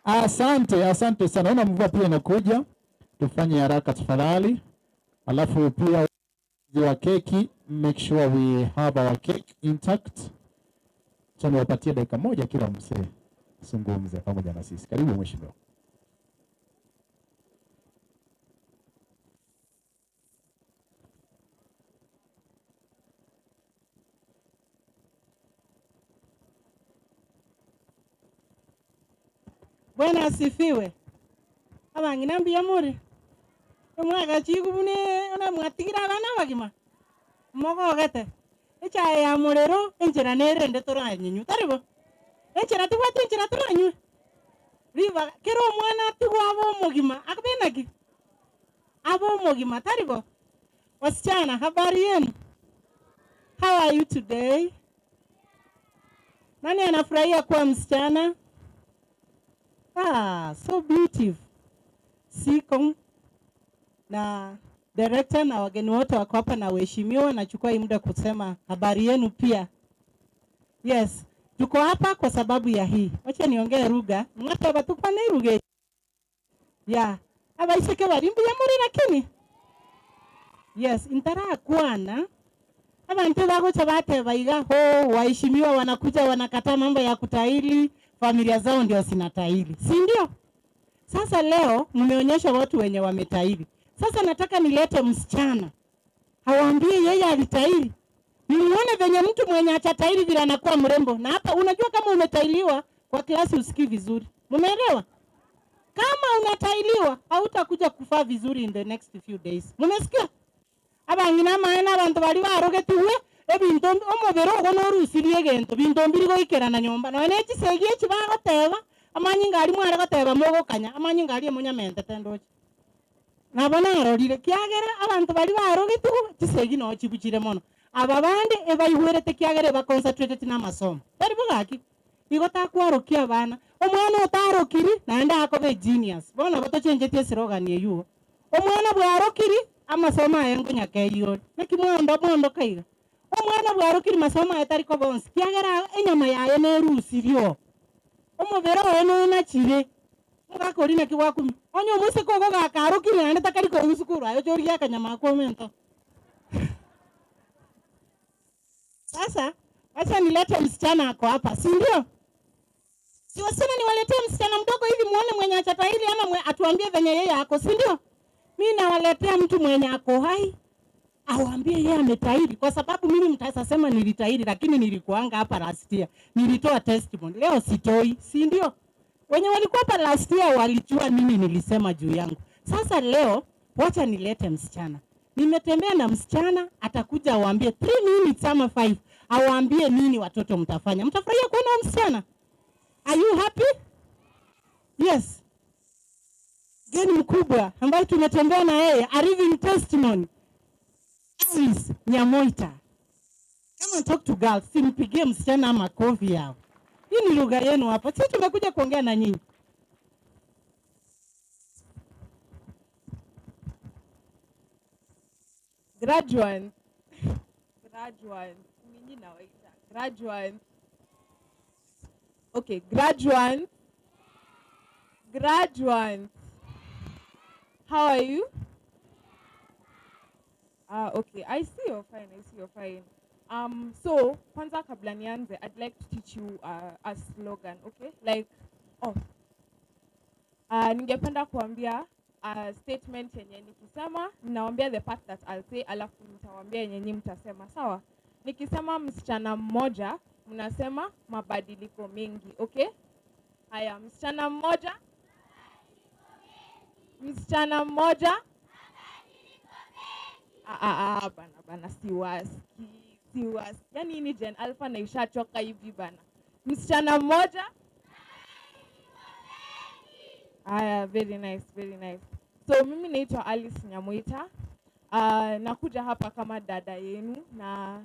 Asante, asante sana. Naona mvua pia inakuja. Tufanye haraka tafadhali. Alafu pia wa keki, make sure we have our cake intact. Tunawapatia dakika moja kila msee zungumze pamoja na sisi. Karibu mheshimiwa. Bwana asifiwe. Abang'ina mbuya more. Omwaka chigubune ona mwatigira abana bagima. Mogogete. Echae ya morero enchera nerende toranyinyu taribo. Enchera tibwate enchera toranywe. Riba kero omwana atigwa abo omogima akabenaki. Abo omogima taribo. Wasichana, habari yenu? How are you today? Nani anafurahia kuwa msichana? Ah, so beautiful. Siko na director na wageni wote wako hapa na waheshimiwa, nachukua hii muda kusema habari yenu pia. Yes, tuko hapa kwa sababu ya hii. Wacha niongee lugha. Mwata batukwa na lugha. Ya, abaiseke barimbu ya muri lakini. Yes, intara kwana. Abantu bagocha bate baiga ho waheshimiwa wanakuja wanakataa mambo ya kutahiri, familia zao ndio zinatahiri. Si ndio? Sasa leo mmeonyesha watu wenye wametahiri. Sasa nataka nilete msichana. Hawaambie yeye alitahiri. Nimuone venye mtu mwenye achatahiri vile anakuwa mrembo. Na hapa unajua kama umetahiriwa kwa klasi usikii vizuri. Mumeelewa? Kama unatahiriwa hautakuja kufaa vizuri in the next few days. Mumesikia? Abang'ina maana abantu bari barogetiwe ebinto omobere ogo norusirie egento binto mbiri goikerana nyomba none echisegi echi bagoteba amanyinga ari mware goteba mogokanya amanyinga ari emonyamentete ndoche nabo narorire kiagera abantu bari barogetiwe chisegi no chibuchire mono aba bande ebaigwerete kiagera ebaconcentrated na masomo bari bogaki igo takwarokia abana omwana otarokiri naende akobe genius bono botochenjetie slogan eyuo omwana bwarokiri amasomo aya nkunyakeiyo nakimwondo mwondo kaiga omwana bwarokiri masomo aya tariko bonsi kiagera enyama yaye nerusirio omobere oyo nonachire mugakori naki gwakumi onye omusiko ogo gakarokiri naende takariko gusukuru ayo choria akanyama akwomento. Sasa wacha nilete msichana ako hapa, si ndio? Si wasichana niwaletee msichana mdogo hivi muone mwenye achatahiri ama atuambie venye yeye ako, si ndio? Mimi nawaletea mtu mwenye ako hai awaambie yeye ametahiri, kwa sababu mimi mtasema nilitahiri, lakini nilikuanga hapa last year, nilitoa testimony. Leo sitoi, si ndio? Wenye walikuwa hapa last year walijua mimi nilisema juu yangu. Sasa leo wacha nilete msichana. Nimetembea na msichana, atakuja awaambie 3 minutes ama 5, awaambie nini watoto mtafanya. Mtafurahia kuona msichana? Are you happy? Yes. Geni mkubwa ambaye tumetembea na yeye, a living testimony. Alice Nyamoita. Come and talk to girls. Simpigie msichana makofi yao. Hii ni lugha yenu hapa. Sisi tumekuja kuongea na nyinyi. Graduates. Graduates. Ninyi nawaita. Graduates. Okay, graduates. Graduates. How are you? Okay, I see you're fine. I see you're fine. So, kwanza kabla nianze, I'd like to teach you a slogan, okay? Like, oh. Ningependa kuambia a statement yenye nikisema, ninawaambia the part that I'll say, alafu nitawaambia yenye nyinyi mtasema, sawa? Nikisema msichana mmoja, mnasema mabadiliko mengi, okay? Haya, msichana mmoja. Msichana mmoja. Bana bana, siwaski. Yaani ni Gen Alpha na ishachoka hivi bana. Msichana mmoja. Aya, very nice, very nice. So mimi naitwa Alice Nyamoita. Nakuja hapa kama dada yenu na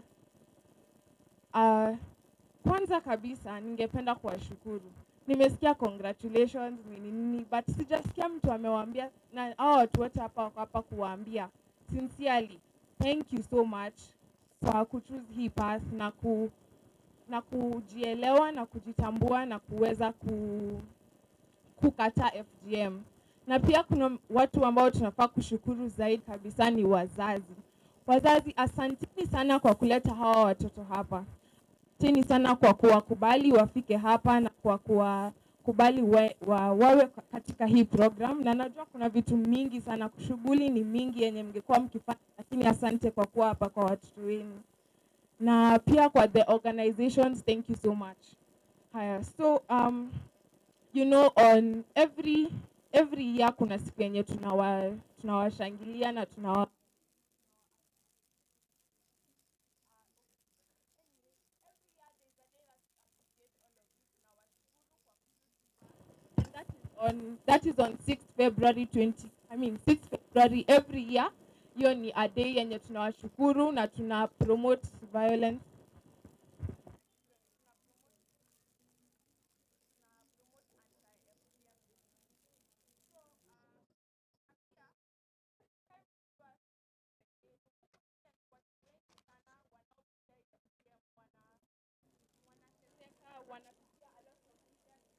kwanza kabisa ningependa kuwashukuru. Nimesikia congratulations nini nini, but sijasikia mtu amewaambia, na hao watu wote hapa wako hapa kuwaambia sincerely thank you so much kwa kuchoose hii path na kujielewa na kujitambua na kuweza kukataa FGM. Na pia kuna watu ambao tunafaa kushukuru zaidi kabisa ni wazazi. Wazazi, asanteni sana kwa kuleta hawa watoto hapa. Asanteni sana kwa kuwakubali wafike hapa na kwa kuwakubali wawe katika hii program. Na najua kuna vitu mingi sana, shughuli ni mingi yenye mngekuwa mkifanya, lakini asante kwa kuwa hapa kwa watoto wenu. Na pia kwa the organizations, thank you so much. Haya, so You know, on every year kuna siku yenye tunawashangilia na tunawa that is on 6th February 6th February every year. Hiyo ni a day yenye tunawashukuru na tuna promote violence.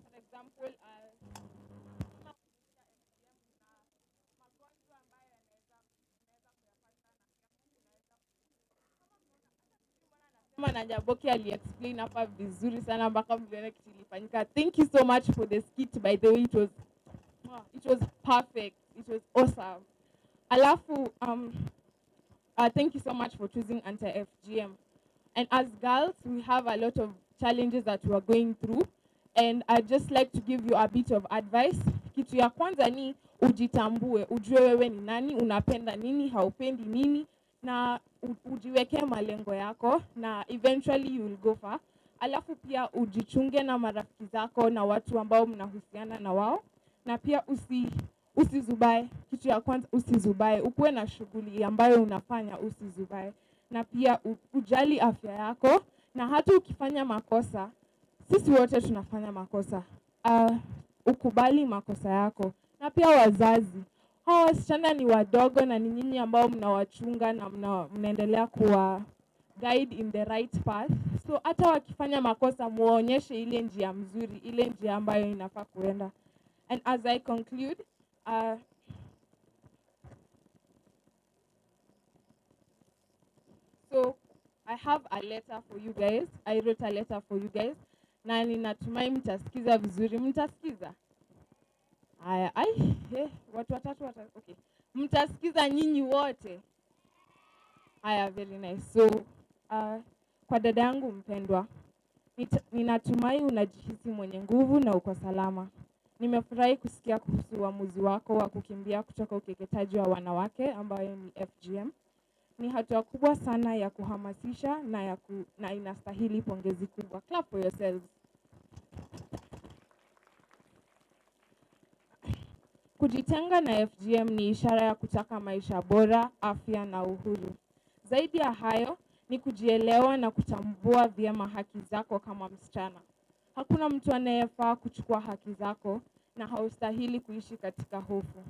For example, na Nyaboke ali-explain hapa vizuri sana mpaka mliona kitu ilifanyika. Thank you so much for the skit, by the way. It was perfect. It was awesome. Alafu thank you so much for choosing anti-FGM. And as girls, we have a lot of challenges that we are going through, and I'd just like to give you a bit of advice. Kitu ya kwanza ni ujitambue, ujue wewe ni nani, unapenda nini, haupendi nini, na ujiweke malengo yako, na eventually you will go far. Alafu pia ujichunge na marafiki zako na watu ambao mnahusiana na wao, na pia usizubae. Kitu ya kwanza, usizubae, ukuwe na shughuli ambayo unafanya, usizubae. Na pia ujali afya yako, na hata ukifanya makosa, sisi wote tunafanya makosa, ukubali makosa yako. Na pia wazazi, hawa wasichana ni wadogo na ni nyinyi ambao mnawachunga na mnaendelea kuwa guide in the right path. So hata wakifanya makosa, muonyeshe ile njia mzuri, ile njia ambayo inafaa kuenda. And as I conclude, so I have a letter for you guys. I wrote a letter for you guys. Na ninatumai mtasikiza vizuri. Mtasikiza? Aya, ai, watu watatu okay. Mtasikiza nyinyi wote. Aya, very nice. So, kwa dada yangu mpendwa, ninatumai unajihisi mwenye nguvu na uko salama. Nimefurahi kusikia kuhusu uamuzi wako wa kukimbia kutoka ukeketaji wa wanawake ambayo ni FGM. Ni hatua kubwa sana ya kuhamasisha na inastahili pongezi kubwa. Clap for yourselves. Kujitenga na FGM ni ishara ya kutaka maisha bora, afya na uhuru. Zaidi ya hayo ni kujielewa na kutambua vyema haki zako kama msichana. Hakuna mtu anayefaa kuchukua haki zako na haustahili kuishi katika hofu.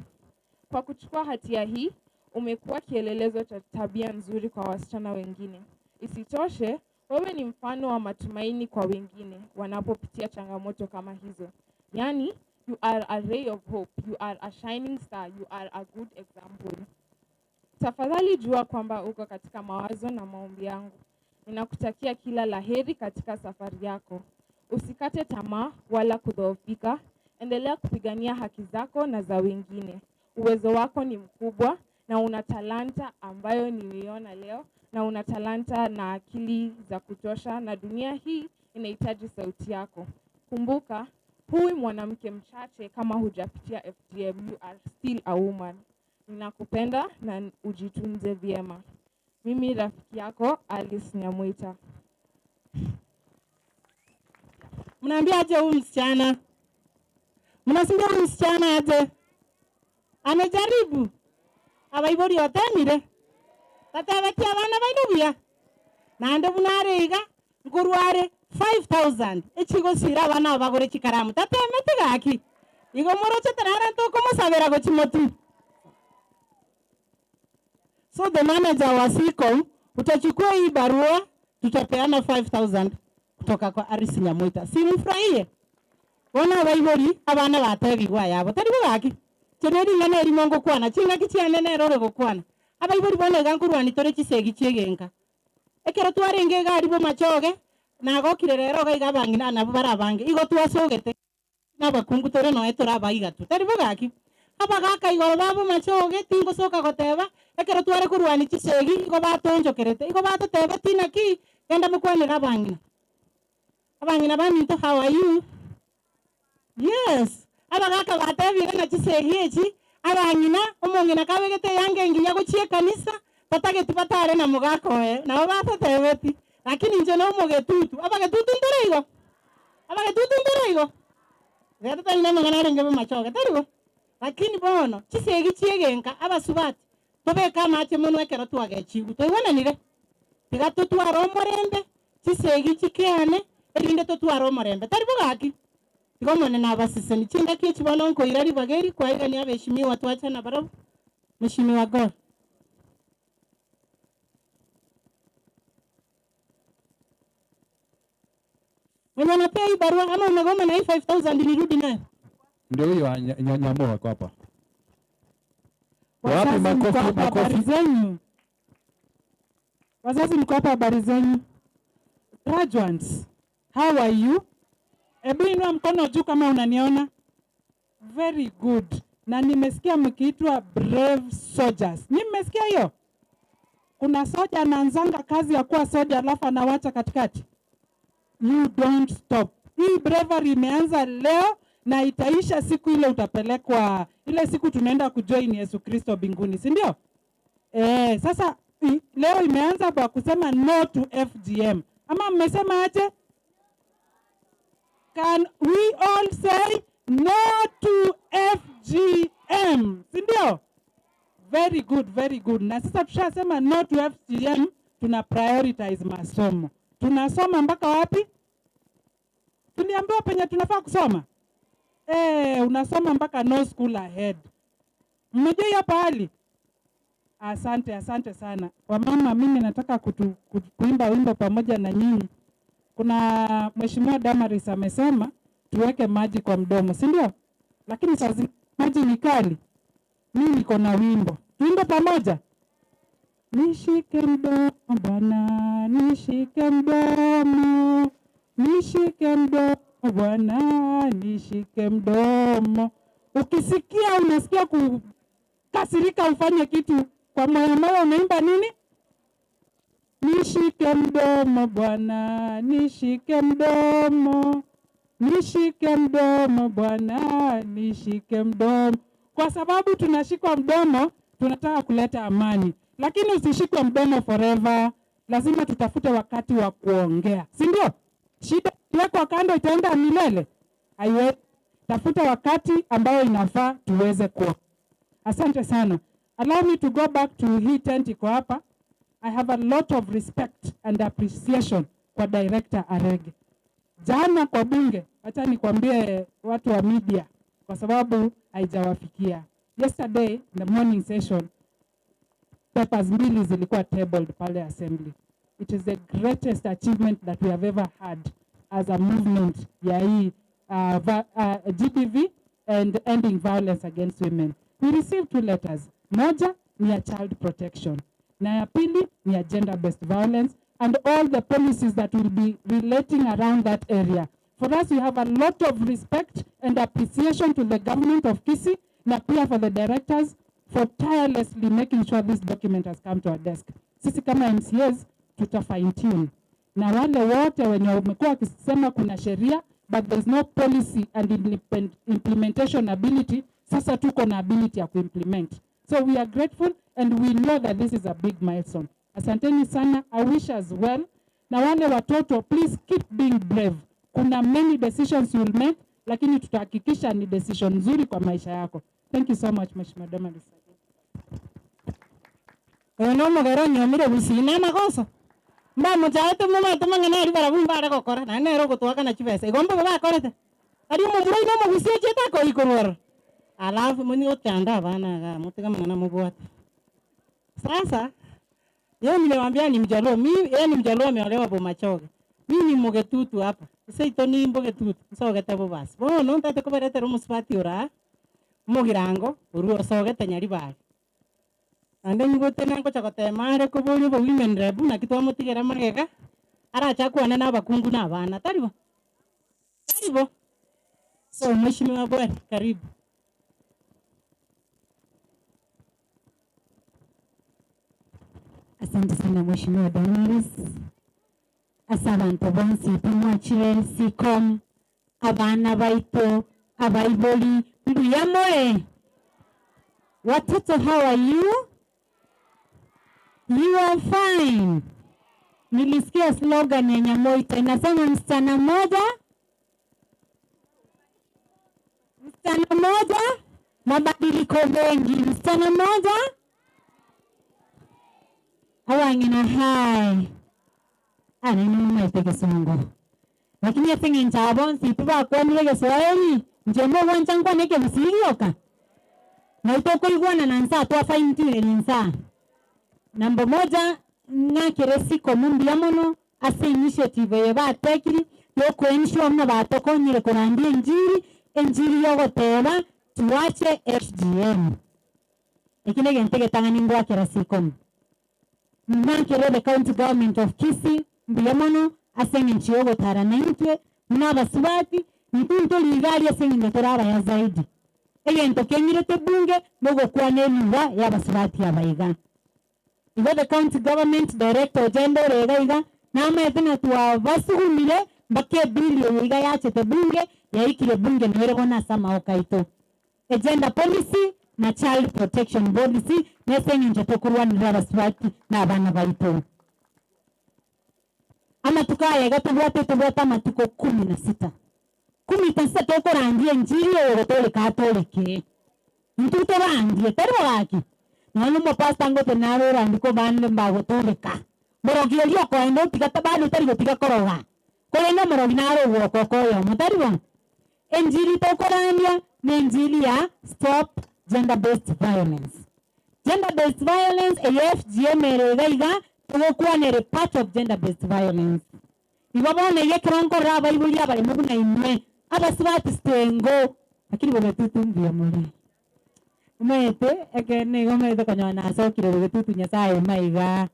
Kwa kuchukua hatia hii, umekuwa kielelezo cha tabia nzuri kwa wasichana wengine. Isitoshe, wewe ni mfano wa matumaini kwa wengine wanapopitia changamoto kama hizo. Yani, you are a ray of hope, you are a shining star, you are a good example. Tafadhali jua kwamba uko katika mawazo na maombi yangu. Ninakutakia kila laheri katika safari yako. Usikate tamaa wala kudhoofika. Endelea kupigania haki zako na za wengine. Uwezo wako ni mkubwa na una talanta ambayo nimeiona leo, na una talanta na akili za kutosha, na dunia hii inahitaji sauti yako. Kumbuka, huyu mwanamke mchache kama hujapitia FGM, you are still a woman. Ninakupenda na ujitunze vyema. Mimi rafiki yako Alice Nyamwita. Mnaambia aje huyu msichana? Mnasikia huyu msichana aje? Amejaribu. Abaibori otemire. Tatabatia abana bainubuya. Nande bunarega nkurware 5000 echigosira abana abagore chikaramu. Tatemete gaki. Igo moroche tarara tokomosabera gochimotu. So the manager wa Sicom utachukua hii barua, tutapeana 5000 kutoka kwa Alice Nyamwita. Simfurahie. Bona abaibori abana batebigwa yabo. Tari bugaki. Cheneri ngana erimongo kwana, chinga kichiane nerore gokwana. Abaibori bona gankurwani tore chisegi chiegenka. Ekero twarenge gari bo machoge, nagokire rero gaiga bangina nabo barabange. Igo twasogete nabakungu tore noe torabaiga tu. Tari bugaki. Abagaka igoro babo machoge tingosoka goteba, ekero tware kurwani chisegi igo batonjokerete. Igo batoteba tinaki genda mukwanira abangina. Abangina baminto, how are you? Yes, abagaka batebire na chisegi echi abang'ina omong'ina kabegete yange nginya gochia ekanisa batageti batare na mugaka oye nabo batatebeti, lakini inche na omogetutu abagetutu ntore igo abagetutu ntore igo gatata mang'ana arenge bomachoge taribo, lakini bono chisegi chiegenka abasubati tobeka amache mono ekero twagechigu toigwananire tiga totware omorembe chisegi chikeane erinde totware omorembe taribo gaki. Tiga omonene abasiseni chingaki echi bono nkoira ribageri kwaigania abeshimiwa twachana barabwo. Mheshimiwa Gor. Mwenye anapea hii barua ama umegoma na hii 5000 nirudi nayo? Ndio huyo Nyamoa kwa hapa. Wapi makofi, makofi zenyu? Wazazi mko hapa, habari zenyu? Graduates, how are you? Ebu inua mkono juu kama unaniona. Very good. Na nimesikia mkiitwa brave soldiers. Ni mmesikia hiyo? Kuna soja anaanzanga kazi ya kuwa soja alafu anawacha katikati. You don't stop. Hii bravery imeanza leo na itaisha siku ile utapelekwa, ile siku tunaenda kujoin Yesu Kristo mbinguni, si ndio? Sasa leo imeanza kwa kusema no to FGM. Ama mmesema aje? Can we all say no to FGM? Si ndio? Very good, very good. Na sasa tushasema no to FGM, tuna prioritize masomo. Tunasoma mpaka wapi? Tuliambiwa penye tunafaa kusoma. Unasoma mpaka no school ahead. Mmejua hiyo pahali? Asante, asante sana. Wamama, mimi nataka kuimba wimbo pamoja na nyinyi. Kuna Mheshimiwa Damaris amesema tuweke maji kwa mdomo, si ndio? Lakini saa zingine maji ni kali. Mimi niko na wimbo. Tuimbe pamoja. Nishike mdomo Bwana, nishike mdomo, nishike mdomo Bwana, nishike mdomo. Ukisikia unasikia kukasirika ufanye kitu kwa moyo moyo unaimba nini? Nishike mdomo Bwana, nishike mdomo, nishike mdomo Bwana, nishike mdomo. Kwa sababu tunashikwa mdomo, tunataka kuleta amani. Lakini usishikwe mdomo forever. Lazima tutafute wakati wa kuongea, si ndio? Shida ikiwekwa kando itaenda milele. Haiwezi. Tafuta wakati ambayo inafaa tuweze kuwa. Asante sana. Allow me to go back to hii tent iko hapa. I have a lot of respect and appreciation kwa Director Arege. Jana kwa bunge, acha nikwambie watu wa media kwa sababu haijawafikia. Yesterday in the morning session, papers mbili zilikuwa tabled pale assembly. It is the greatest achievement that we have ever had as a movement ya hii GBV and ending violence against women. We received 2 letters. Moja ni ya child protection na ya pili ni ya gender-based violence and all the policies that will be relating around that area. For us, we have a lot of respect and appreciation to the government of Kisii na pia for the directors for tirelessly making sure this document has come to our desk. Sisi kama MCAs tuta fine tune. Na wale wote wenye wamekuwa wakisema kuna sheria but there is no policy and implementation ability, sasa tuko na ability ya kuimplement. So we are grateful and we know that this is a big milestone. Asanteni sana. I wish as well. Na wale watoto, please keep being brave. Kuna many decisions you will make, lakini tutahakikisha ni decision nzuri kwa maisha yako. Thank you so much, Mheshimiwa Damaris. Ono mogero nyomire busina magoso. Mba muchaete mama tumangana ari barabumba are gokora na nero gotwaka na chibesa. Igombo bakorete. Ari omomura ino omogusie cheta ko ikoror. Alafu muni otanda bana ga mutiga mangana mubwate. Sasa yeye nilimwambia ni Mjaluo, mimi yeye ni Mjaluo ameolewa Bomachoge. Mimi ni Mugetutu hapa. Sasa itoni Mbogetutu, sogete bo basi. Bono ntate koberetera omusubati ora mugirango uruo sogete Nyaribari. Ande ngote nango chakotemare kobori bo women rep na kitwa mutigera magega aracha kuona na abakungu na abana taribo. Taribo. So Mheshimiwa Bwere, karibu. Asante sana Mheshimiwa Damaris. Asante bonsi tumwachire sikom abana baito Abaiboli mbuyamore. Watoto, how are you? You are fine. Nilisikia slogan ya Nyamoita inasema msichana mmoja, msichana mmoja, mabadiliko mengi. Msichana mmoja awang'ina hai anene Kisungu lakini asinge nchabonsi tubakwanire Kiswahili njemo wanchangwane kemusigioka na itokoigwana na nsa twa fine tune ni nsa. Namba moja ng'akere siko mbuya mono ase initiative ye batekiri yokuensure mna batokonyire kurandia enjiri enjiri yogoteba tuache FGM ekine gente getang'ani ngwakera siko ng'akere the county government of Kisii mbuya mono ase eng'encho yogotara naintwe muna abasubati ntunto ligari ase eng'encho torabaya zaidi egento keng'irete bunge nogokwana emiwa y'abasubati abaiga. Igo the county government director gender rega iga namaete na twabasugumire mpaka ebili eyo iga yachete bunge yaikire bunge noerego nase amaoka aito. Agenda policy na child protection policy nese eng'encho tokorwanera abasubati na abana baito. Amatuko aya iga tobwate tobwate amatuko 16. 16 tokorandia enjiri oyo toleka atoleke. Ntu torandie tari gaki. Nono mopasta ngote naro randiko bande mbagotoleka. Morogi elio koenda otiga tabado tari gotiga koroga. Korenda morogi naro goko koyo motari bo. Enjiri tokorandia ni enjiri ya stop gender based violence. Gender based violence AFGM erega iga togokwanere part of gender based violence. Igo bono egekerongo rabaibori abaremo buna imwe abasubati stengo lakini bogetutu mbuya more. Umete ekene igo omete konyora nasokire bogetutu Nyasaye maiga.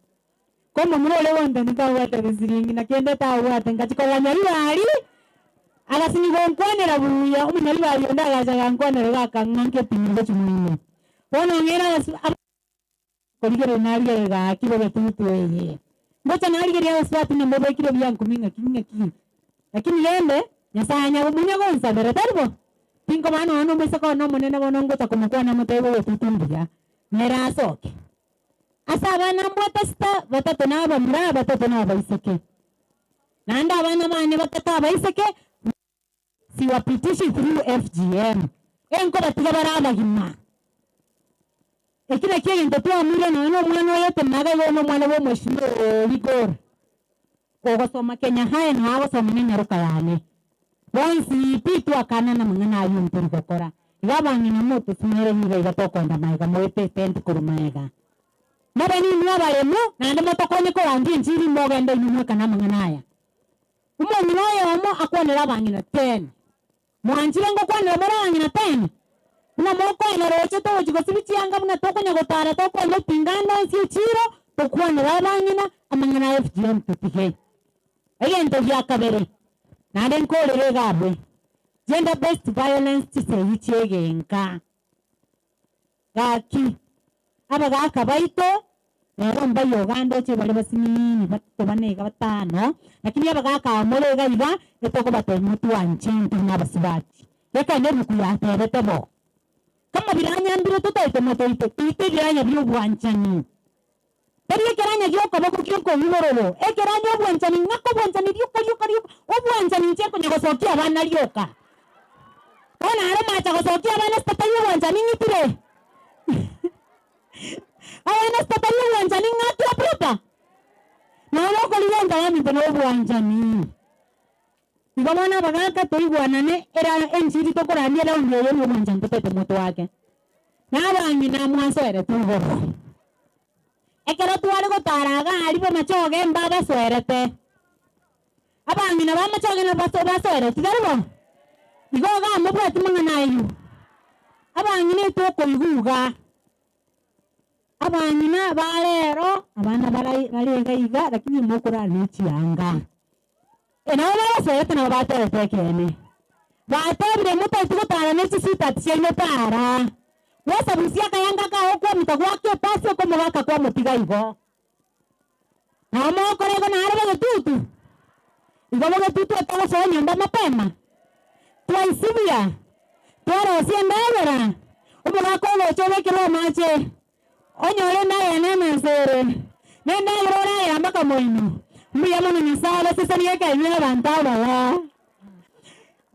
Komo murore wonde ntabwate bisiringi na kende tabwate ngachikora nyaribari agasinyigo nkwanera buya omunyaribari onde agacha gankwanera gakang'anka epingo chimwino. Bono ng'era korigere narigere gaki bogetutu eye. Mbocha narigere abasubati nambobekire byankumi ng'aki ng'aki. Lakini yende Nyasaye nyagomunya gonsabere tari bo. Tinko bano ono omoseke one omonene bono ngocha komokwana motebe bogetutu mbuya nere asoke. Ase abana mbwate sita batato na abamura batato na abaiseke. Naende abana bane batato abaiseke siwapitishi through FGM. Enko batiga bare abagima. Eki nakio egento twamwire nonya omwana oyo temaga igo omwana bwa omweshimiwa Rigor. Ogosoma Kenya High na agosoma na enyaroka yane. Bonsi pi twakana na mang'ana aywo ntori gokora. Iga abang'ina motosimere iga iga tokoenda maega moete tent korwa maega. Mobe ninwe abaremu naende motokonye korandia enchiri mogende inwe mweka na amang'ana aya. Omong'ina oyomo akwanera abang'ina 10. Mwanchire ngokwanera more abang'ina 10. Buna mokoena roche togochi gosibi chianga buna tokonya gotara tokoenda opingana onsi echiro tokwanera abang'ina amang'ana ya FGM totige. Egento gia kabere naende nkorere iga abwe. Gender based violence chisegi chiegenka. Gaki abagaka baito rero mbai Uganda oche bari basinini batato bane iga batano lakini abagaka more iga iga etokobatebia motwanche intwe na abasubati. Reka nebuku yatebete bo. Kama biranyambire totaete motoite tuite biranya by'obwanchani. Tari ekeranya giokoboko giokoigororo ekeranya obwanchani ng'aka obwanchani rioka rioka rioka obwanchani inche nkonya gosokia abana rioka. Bono aro macha gosokia abana sitatayi obwanchani ng'itire. Abana sitatayi obwanchani ng'akire proper. Nonya okorigia yaminto na obwanchani. Igo bono abagaka toigwanane era enchiri tokorandia eraundi eye na obwanchani totaete moto wake. Na abang'ina mwansoere tugoro. Ekero tware gotara iga aria bamachoge mbabasoerete. Abang'ina bamachoge nabasoerete tari bo? Igo iga mobwati mang'ana aywo. Abang'ina etokoigwa Abang'ina barero abana bare iga iga lakini mokorana echianga. Nabo babasoerete nabo baterete ekene. Batebire motaeti gotara na echisitati chiaino tara. Wesabusia akayanga kao kwamita gwake epasi okomogaka kwamotiga igo. Nabo mokora igo nare bogetutu. Igo bogetutu etogosoa nyomba mapema. Twaisibia. Twarosie endagera omogaka ogocha obekere amache onyore endagera nemesere nendagera oragera mpaka moino mbuya mono Nyasaye abasesenie ekenywa abanto abaya.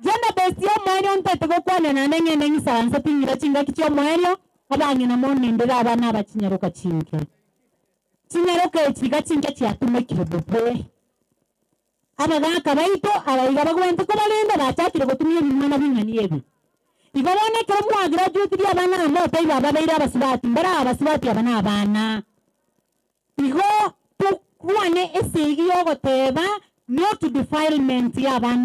Gender based y'omwerio ntete gokwana naende ng'ende ng'isaranse ting'ira chingaki chia omwerio abang'ina monendere abana abachinyaroka chinke chinyaroka echi iga chinke chiatumekire bobe abagaka baito abaiga bagwente kobarenda bachakire gotumia ebimwana bing'ani ebi igo bono ekero mwagraduatirie abana amo otaiba ababeire abasubati mbara abasubati aba na abana igo tukwane esegi yogoteba no to defilement ya abana.